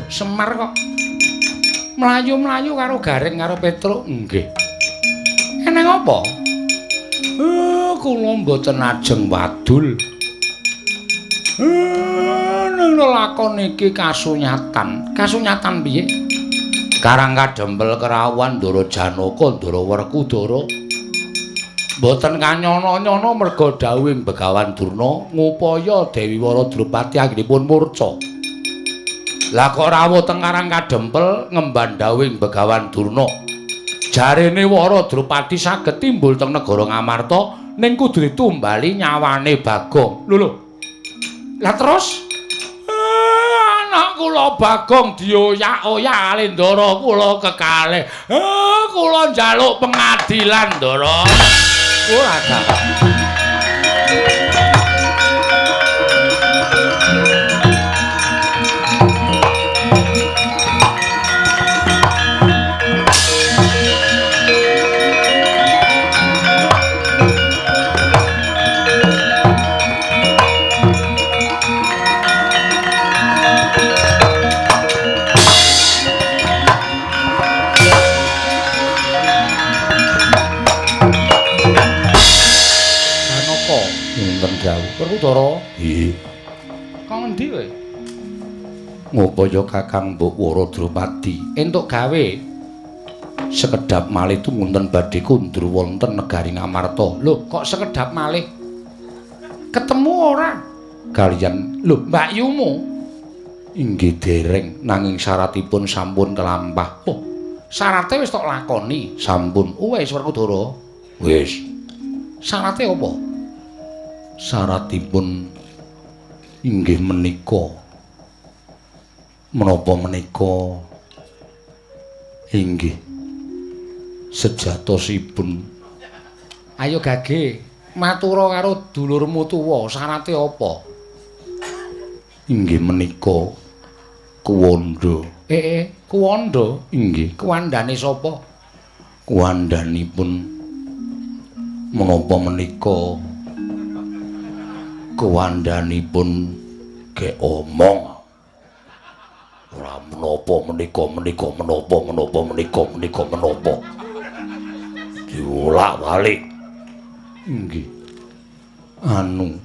Lho, Semar kok mlayu-mlayu karo Gareng karo Petruk? Nggih. Eneng apa? Kula mboten ajeng wadul. Ning lelakon iki kasunyatan. Kasunyatan piye? Karang Kadempel kerawuhan Ndara Janaka, Ndara Werkudara. Mboten kanyono-nyono merga dawuhing Begawan Durna ngupaya Dewi Wara Drupadi anggenipun murca. Lah kok rawuh teng Karang Kadempel ngemban dawuhing Begawan Durna. Jarene Wara Drupadi saged timbul teng negara Ngamarta ning kudu ditumbali nyawane Bagong. Lho lho. Lah terus anak kula Bagong dioyak-oyak kali ndara kula kekalih. Kula njaluk pengadilan ndara. Ora gak. Werkudara. Nggih. Kok ngendi kowe? Ngupaya Kakang Mbok Wara Drupadi entuk gawe. Sekedhap malih tumunten badhe kundur wonten negari Ngamarta. Lho, kok sekedhap malih? Ketemu ora? Kaliyan lho, mbakyumu. Inggih dereng, nanging syaratipun sampun kelampah. Oh, syarate wis tok lakoni. Sampun. Wis Werkudara. Wis. Syarate apa? Syaratipun inggih menika menapa menika inggih sejatosipun. Ayo gage matura karo dulurmu tuwa, syarate apa? Inggih menika kuwanda. Kuwanda? Inggih. Kuwandane sapa? Kuwandanipun menapa menika kuwandhanipun ge omong. Ora menapa menika menika menapa menapa menika menika menapa. Diwolak-walik. Nggih. Anu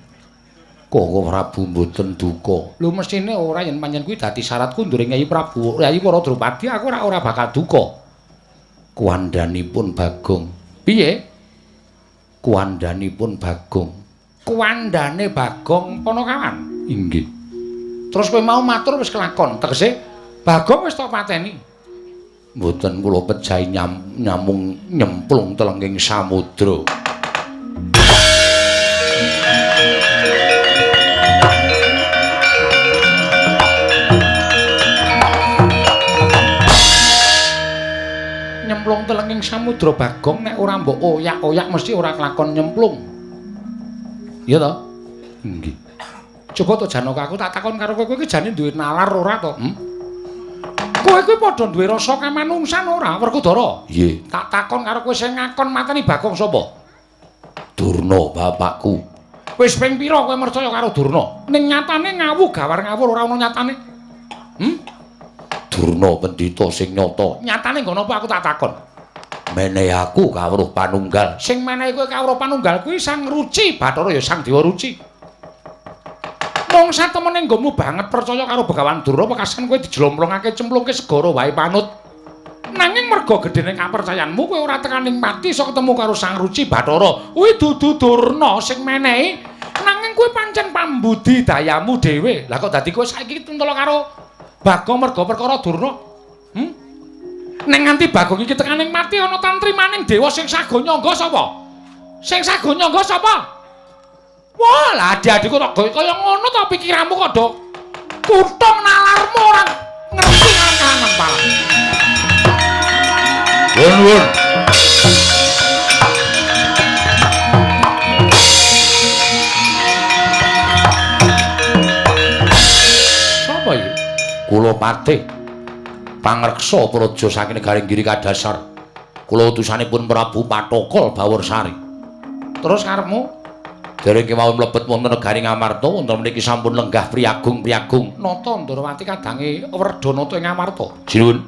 Koko Prabu mboten duka. Lho mesthine ora yen pancen kuwi dadi syarat kunduring Kyai Prabu, Kyai Wara Drupadi aku ora bakal duka. Kuwandhanipun Bagong. Piye? Kuwandhanipun Bagong. Kuwandhane Bagong Ponokawan. Inggih. Terus kowe mau matur wis kelakon, tegese Bagong wis tok pateni. Mboten kula pejahi nyamung nyemplung telenging samudra. Nyemplung telenging samudra Bagong nek ora mbok oyak-oyak mesti ora kelakon nyemplung. Iya to? Nggih. Coba to Janaka, aku tak takon karo kowe, kowe iki jane duwe nalar ora to? Kowe kuwi padha duwe rasa kamanungsan ora, Werkudara? Nggih. Tak takon karo kowe sing ngakon mateni Bagong sapa? Durna bapakku. Wis ping pira kowe mercaya karo Durna? Ning nyatane ngawu gawar ngawur ora ana nyatane. Durna pendhita sing nyata. Nyatane nggon apa aku tak takon? Menehi aku kawruh panunggal. Sing menehi kowe kawruh panunggal kuwi Sang Ruci Bathara ya Sang Dewa Ruci. Mung satemene nggonmu banget percaya karo Begawan Durna pekasan kowe dijlomplongake cemplungke segara wae panut. Nanging merga gedene kapercayanmu kowe ora tekaning pati iso ketemu karo Sang Ruci Bathara. Kuwi dudu Durna sing menehi, nanging kowe pancen pambudi dayamu dhewe. Lah kok dadi kowe saiki tuntula karo Bagong merga perkara Durna? Ning nganti Bagong iki tekaning mati ana tantrimaning dewa sing sago nyangga sapa? Sing sago nyangga sapa? Wah, lah adik-adikku tok gawe kaya ngono to pikiranmu kok do kutung nalarmu ora ngerti kanan pala. Nuwun. Sapa iki? Kula Patih pangreksa praja saking negari Giri Kadasar. Kula utusanipun Prabu Pathokol Bawursari. Terus karepmu? Dereng kemawon mlebet wonten negari Ngamarta, wonten mriki sampun lenggah priyagung-priyagung. Nata Ndorowati kadange Werdanata ing Ngamarta. Sinuwun.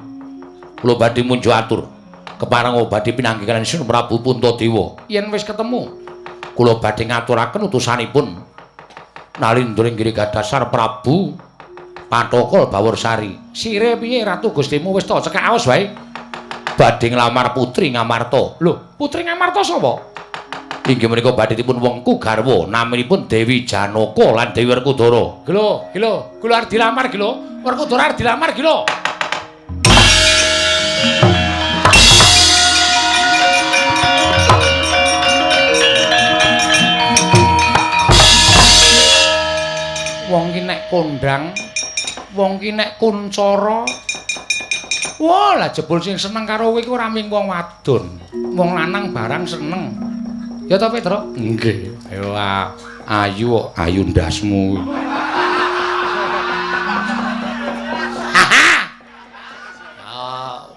Kula badhe munjuk atur. Kepareng badhe pinanggih kaliyan Sun Prabu Puntadewa. Yen wis ketemu, kula badhe ngaturaken utusanipun Nalindra ing Giri Gadasar Prabu Pathokol Baworsari. Sire piye Ratu Gustimu wis ta cekak aos wae. Badhe nglamar putri Ngamarta. Lho, putri Ngamarta sapa? Inggih menika badhe dipun wengku garwa naminipun Dewi Janaka lan Dewi Werkudara. Gelo, gelo, kula arep dilamar gelo. Werkudara arep dilamar gelo. Wong ki nek kondang, wong ki nek kuncara. Wah, lah jebul sing seneng karo kowe iku ora mung wong wadon, wong lanang barang seneng. Ya ta Petro? Nggih. Ayo ayu ayu ndasmu.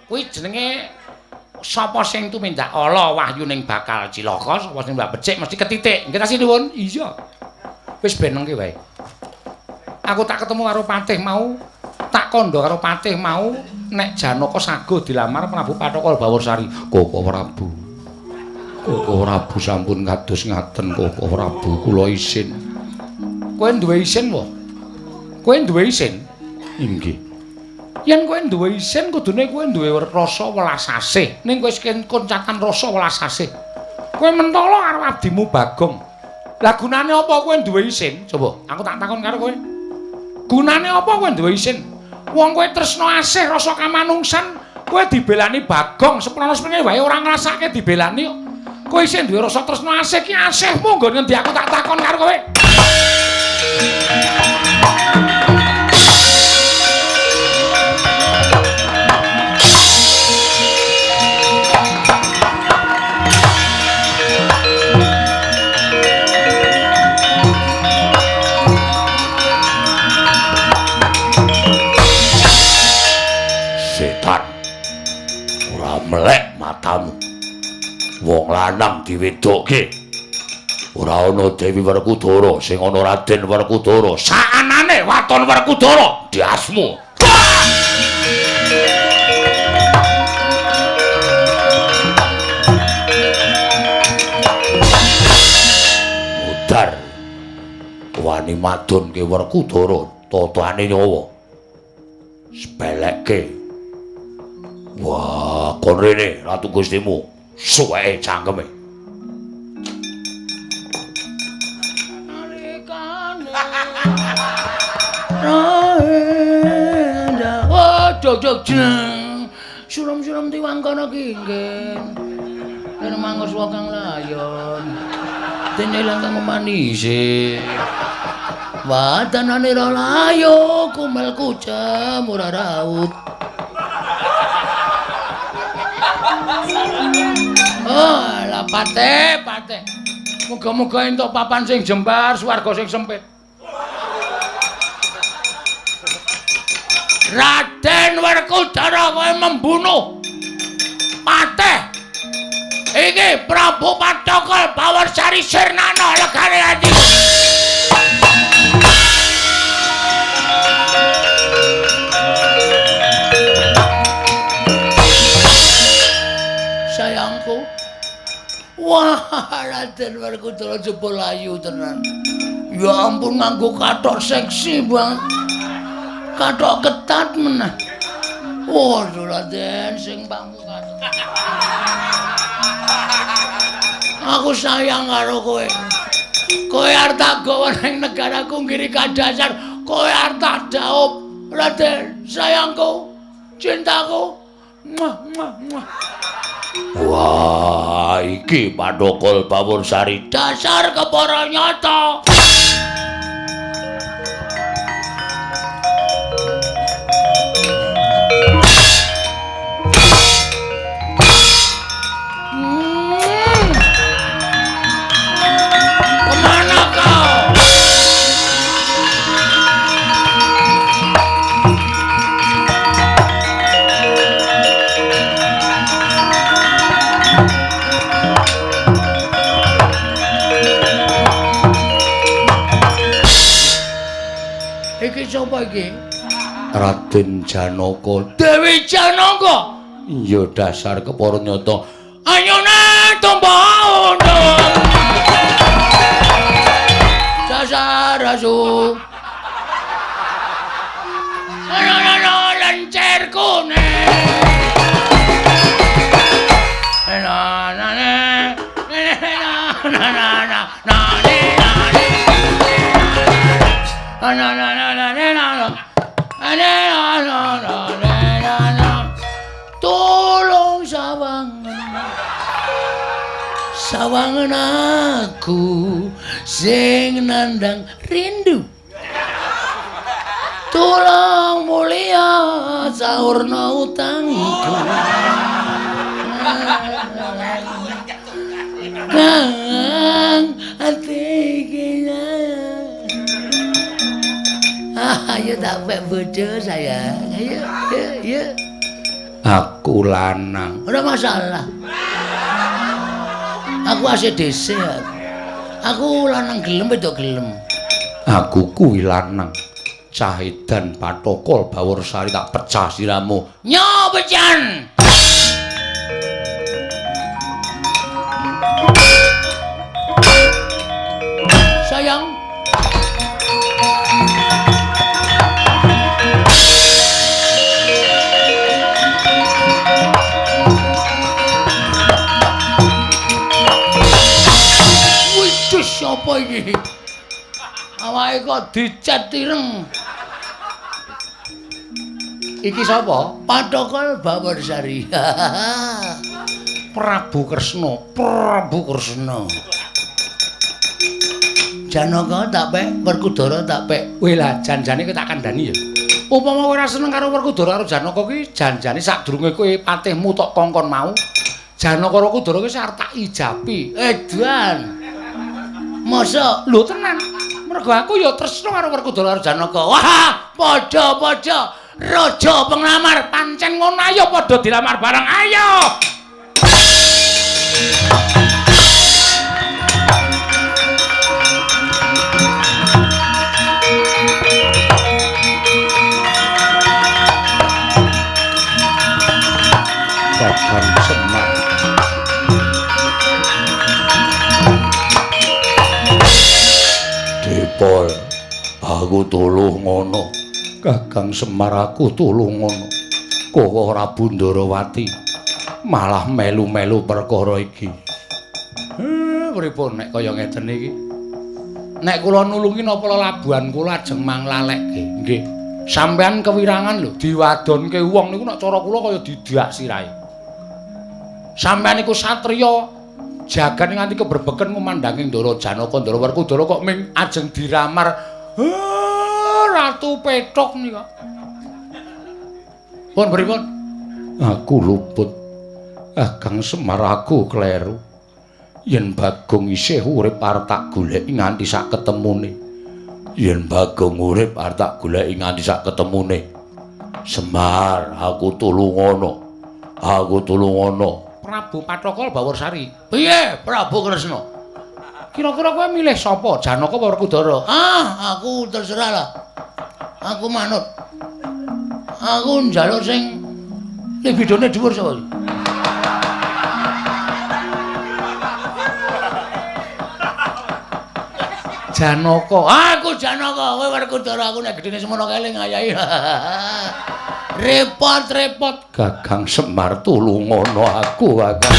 Kuwi jenenge sapa sing tumindak ala wahyuning bakal cilaka, sapa sing mbak becik mesti ketitik. Nggih ta sinuwun? Iya. Wis benengke wae. Aku tak ketemu karo patih mau, tak kandha karo patih mau nek Janaka saguh dilamar Prabu Pathokol Baworsari. Koko Prabu. Koko Prabu sampun kados ngaten Koko Prabu kula isin. Kowe duwe isin wae? Kowe duwe isin? Inggih. Yen kowe duwe isin kudune kowe duwe rasa welas asih. Ning kowe wis koncatan rasa welas asih. Kowe mentolo karo abdimu Bagong. Lah gunane apa kowe duwe isin? Coba aku tak takon karo kowe. Gunane apa kowe duwe isin? Wong kowe tresna asih rasa kamanungsan, kowe dibelani Bagong seprono-seprene wae ora ngrasake dibelani kok. Kowe isih duwe rasa tresna asih ki asihmu nggon ngendi aku tak takon karo kowe. Setan ora melek matamu. Wong lanang diwedokke. Ora ana Dewi Werkudara sing ana Raden Werkudara. Saanane waton Werkudara diasmu. Mudar. Wani madonke Werkudara totane nyawa. Sepelekke. Wah, kon rene Ratu Gustimu. Suweke cangkeme. Oh, jog-jog jeng. Suram-suram tiwangkana ki nggih. Kene mangkos kang layon. Dene ilang kang manise. Wadanane ra layo, kumel kucem ora raut. Oh, lah pate, pate. Muga-muga entuk papan sing jembar, swarga sing sempit. Raden Werkudara kowe membunuh patih. Iki Prabu Pathokol Baworsari sirnana legane ati. Sayangku. Wah, Raden Werkudara jebul ayu tenan. Ya ampun nganggo kathok seksi banget. Kathok ketat meneh. Waduh Raden sing pangku kathok. Aku sayang karo kowe. Kowe arep tak gawa ning negaraku Giri Kadasar, kowe arep tak dhaup. Raden, sayangku, cintaku. Muah muah muah. Wah, iki Pathokol Baworsari dasar kepara nyata. Kemana kau? sapa iki? Raden Janaka. Dewi Janaka. Iya dasar kepara nyata. Ayone tumpah undung. Dasar asu. Ana lencer kuning. Na na na na na na na na na na na na na na na. Tolong sawangan, sawangan aku sing nandang rindu. Tolong mulia saurna utangku. Kang ati iki. Ayo tak pek bojo sayang. Ayo, ayo, ayo. Aku lanang. Ora masalah. Aku ACDC. Aku lanang gelem wedok gelem. Aku kuwi lanang. Cah edan patokol Baworsari tak pecah siramu. Nyo pecan. Sayang. Siapa iki? Awake kok dicet ireng. Iki sapa? Patokol Baworsari. Prabu Kresna, Prabu Kresna. Janaka tak pek, Werkudara tak pek. Weh lah janjane kowe tak kandhani ya. Upama kowe ora seneng karo Werkudara karo Janaka kuwi janjane sadurunge kowe patihmu tok kongkon mau, Janaka karo Werkudara kuwi arep tak ijapi. Edan. Masa lho tenan. Mergo aku ya tresna karo Werkudara karo Janaka. Wah, padha-padha raja penglamar pancen ngono ayo padha dilamar bareng. Ayo. Kakang Semar. Depol, aku tuluh ngono. Kakang Semar aku tuluh ngono. Kowe ora Bundarawati malah melu-melu perkara iki. Pripun nek kaya ngeten iki? Nek kula nulungi napa lelabuhan kula ajeng manglalekke? Nggih. Sampeyan kewirangan lho diwadonke wong niku nek cara kula kaya didak sirahe. Sampeyan niku satriya jagan nganti kebrebeken ngumandhangi Ndara Janaka Ndara Werkudara kok ming ajeng diramar Ratu Petruk nika. Pun pripun? Aku luput. Kakang Semar aku kleru. Yen Bagong isih urip arep tak goleki nganti sak ketemune. Yen Bagong urip arep tak goleki nganti sak ketemune. Semar, aku tulungono. Aku tulungono. Prabu Patokol Baworsari. Piye Prabu Kresna? Kira-kira kowe milih sapa? Janaka apa Werkudara? Ah, aku terserah lah. Aku manut. Aku njaluk sing libidone dhuwur sapa iki? Janaka. Aku Janaka, kowe Werkudara, aku nek gedene semono kae ngayahi. Repot-repot. Kakang Semar tulungono aku, Kakang.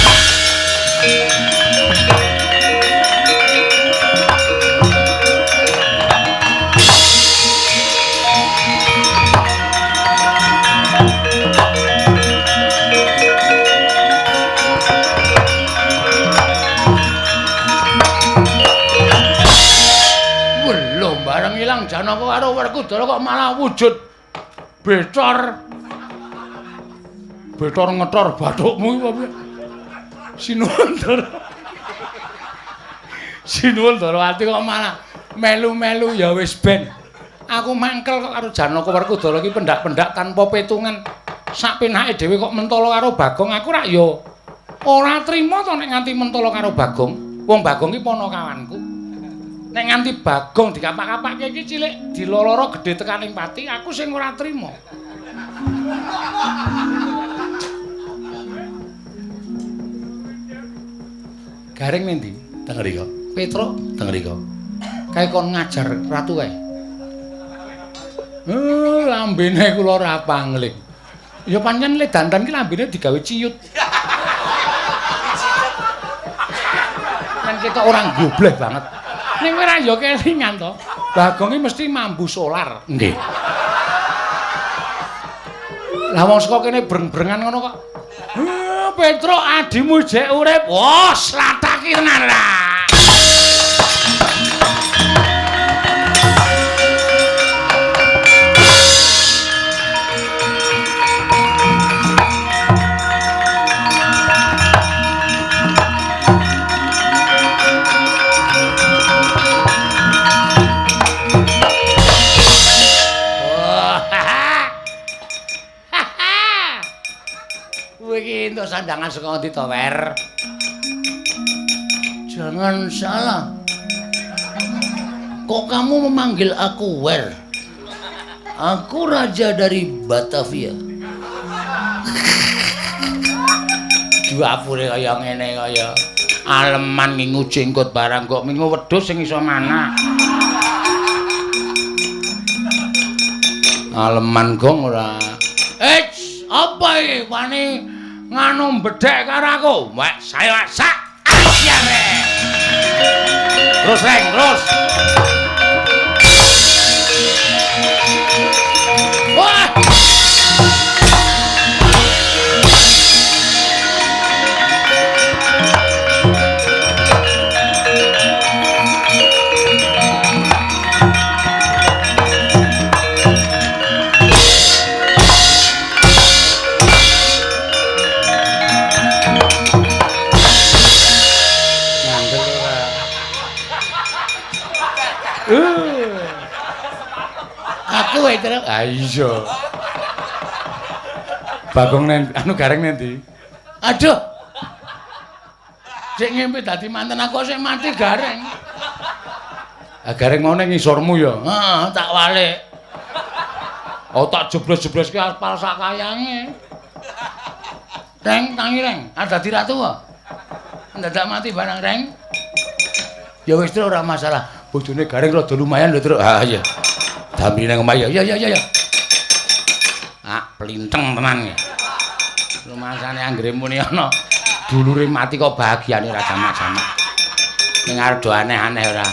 Belum bareng ilang Janaka karo Werkudara kok malah wujud becor. Betor ngetor bathukmu iki apa piye? Sinuwun Ndara. Sinuwun Ndarawati kok malah melu-melu ya wis ben. Aku mangkel kok karo Janaka Werkudara iki pendak-pendak tanpa petungan. Sak penake dhewe kok mentolo karo Bagong, aku rak ya ora trima to nek nganti mentolo karo Bagong. Wong Bagong iki panakawanku. Nek nganti Bagong dikapak-kapake iki cilik diloloro gedhe tekaning pati, aku sing ora trima. Gareng nendi? Teng mriko. Petruk teng mriko. Kae kon ngajar ratu kae. Lambene kula ora pangling. Ya pancen le dandan ki lambene digawe ciyut. Kan ketok orang gobleh banget. Ning kowe ra ya kelingan to. Bagong ki mesti mambu solar. Nggih. Lah wong saka kene breng-brengan ngono kok. Petruk adimu jek urip. Wah, slataki tenan ra. Iki entuk sandangan saka ngendi to, Wer? Jangan salah. Kok kamu memanggil aku Wer? Aku raja dari Batavia. Duapure kaya ngene kaya aleman ngingu jenggot barang kok mingu wedhus sing iso manak. Aleman gong ora. Apa iki wani nganu bedhek karo aku? Wek saya sak asyare. Terus reng, terus. Wah. Aku wae terus. Ah iya. Bagong nen anu Gareng nendi? Aduh. Sik ngimpi dadi manten aku sik mati Gareng. Ah Gareng mau ning ngisormu ya? Heeh, tak walik. Oh tak jeblos-jebloske aspal sak kayange. Reng tangi reng, ah dadi ratu kok. Ndadak mati barang reng. Ya wis terus ora masalah. Bojone Gareng rada lumayan lho, Truk. Ah iya. Damri nang omah ya. Ya ya ya. Ah, plinteng tenan ya. Rumasane anggere muni ana dulure mati kok bahagiane ora jamak-jamak. Ning arep do aneh-aneh ora.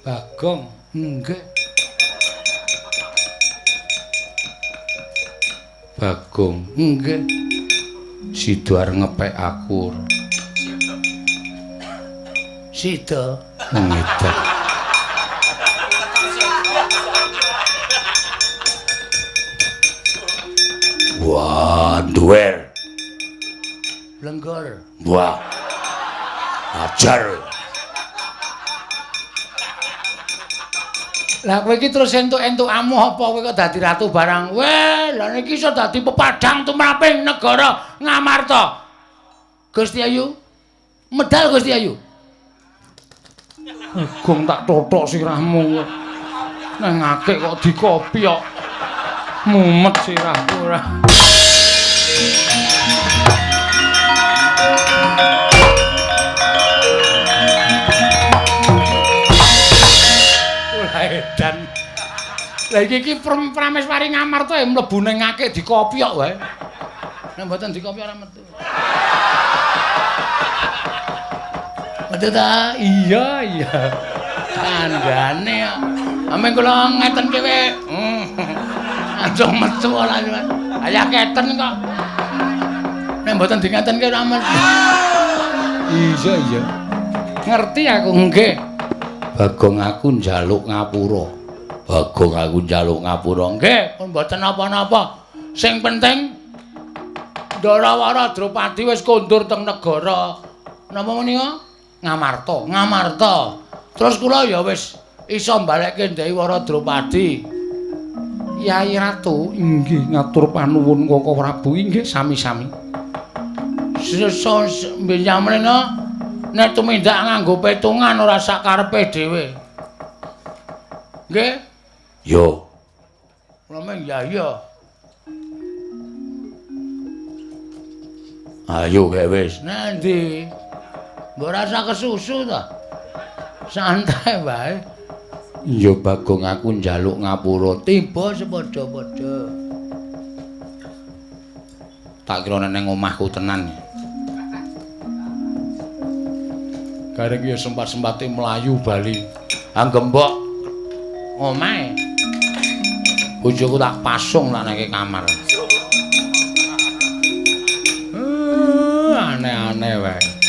Bagong, nggih. Bagong, nggih. Sida arep ngepek aku. Sida ngedak. Wah, duwer. Lenggor. Wah. Ajar. Lah kowe iki terus entuk-entuk amuh apa kowe kok dadi ratu barang? Weh, lah niki iso dadi pepadang tumraping negara Ngamarta. Gusti Ayu. Medal Gusti Ayu. Gong tak totok sirahmu. Nang akeh kok dikopi kok. Mumet sirahku ora. Edan. Lah iki iki Prameswari Ngamarta ya mlebu ning akeh dikopi kok wae. Nek mboten dikopi ora metu. Metu ta? Iya, iya. Kandhane kok. Ame kula ngeten kowe. Langsung metu ora. Ayah keten kok. Nek mboten dingetenke ora metu. Iya, iya. Ngerti aku nggih. Bagong aku njaluk ngapura. Bagong aku njaluk ngapura. Nggih, pun mboten napa-napa. Sing penting Ndharawara Drupadi wis kondur teng negara napa menika? Ngamarta. Ngamarta. Terus kula ya wis iso mbalekke Ndewara Drupadi. Yai Ratu, inggih ngatur panuwun Koko Prabu, inggih sami-sami. Mrene nek tumindak nganggo petungan ora sak karepe dhewe. Nggih? Yo. Kula meng ya iya. Ayo gek wis. Nandi? Mbok rasa kesusu ta? Santai wae. Ya Bagong aku njaluk ngapura. Tiba sepadha-padha. Tak kira neng omahku tenan. Gareng ya sempat-sempate mlayu bali. Anggembok omahe. Bojoku tak pasung tak nang kamar. Aneh-aneh wae.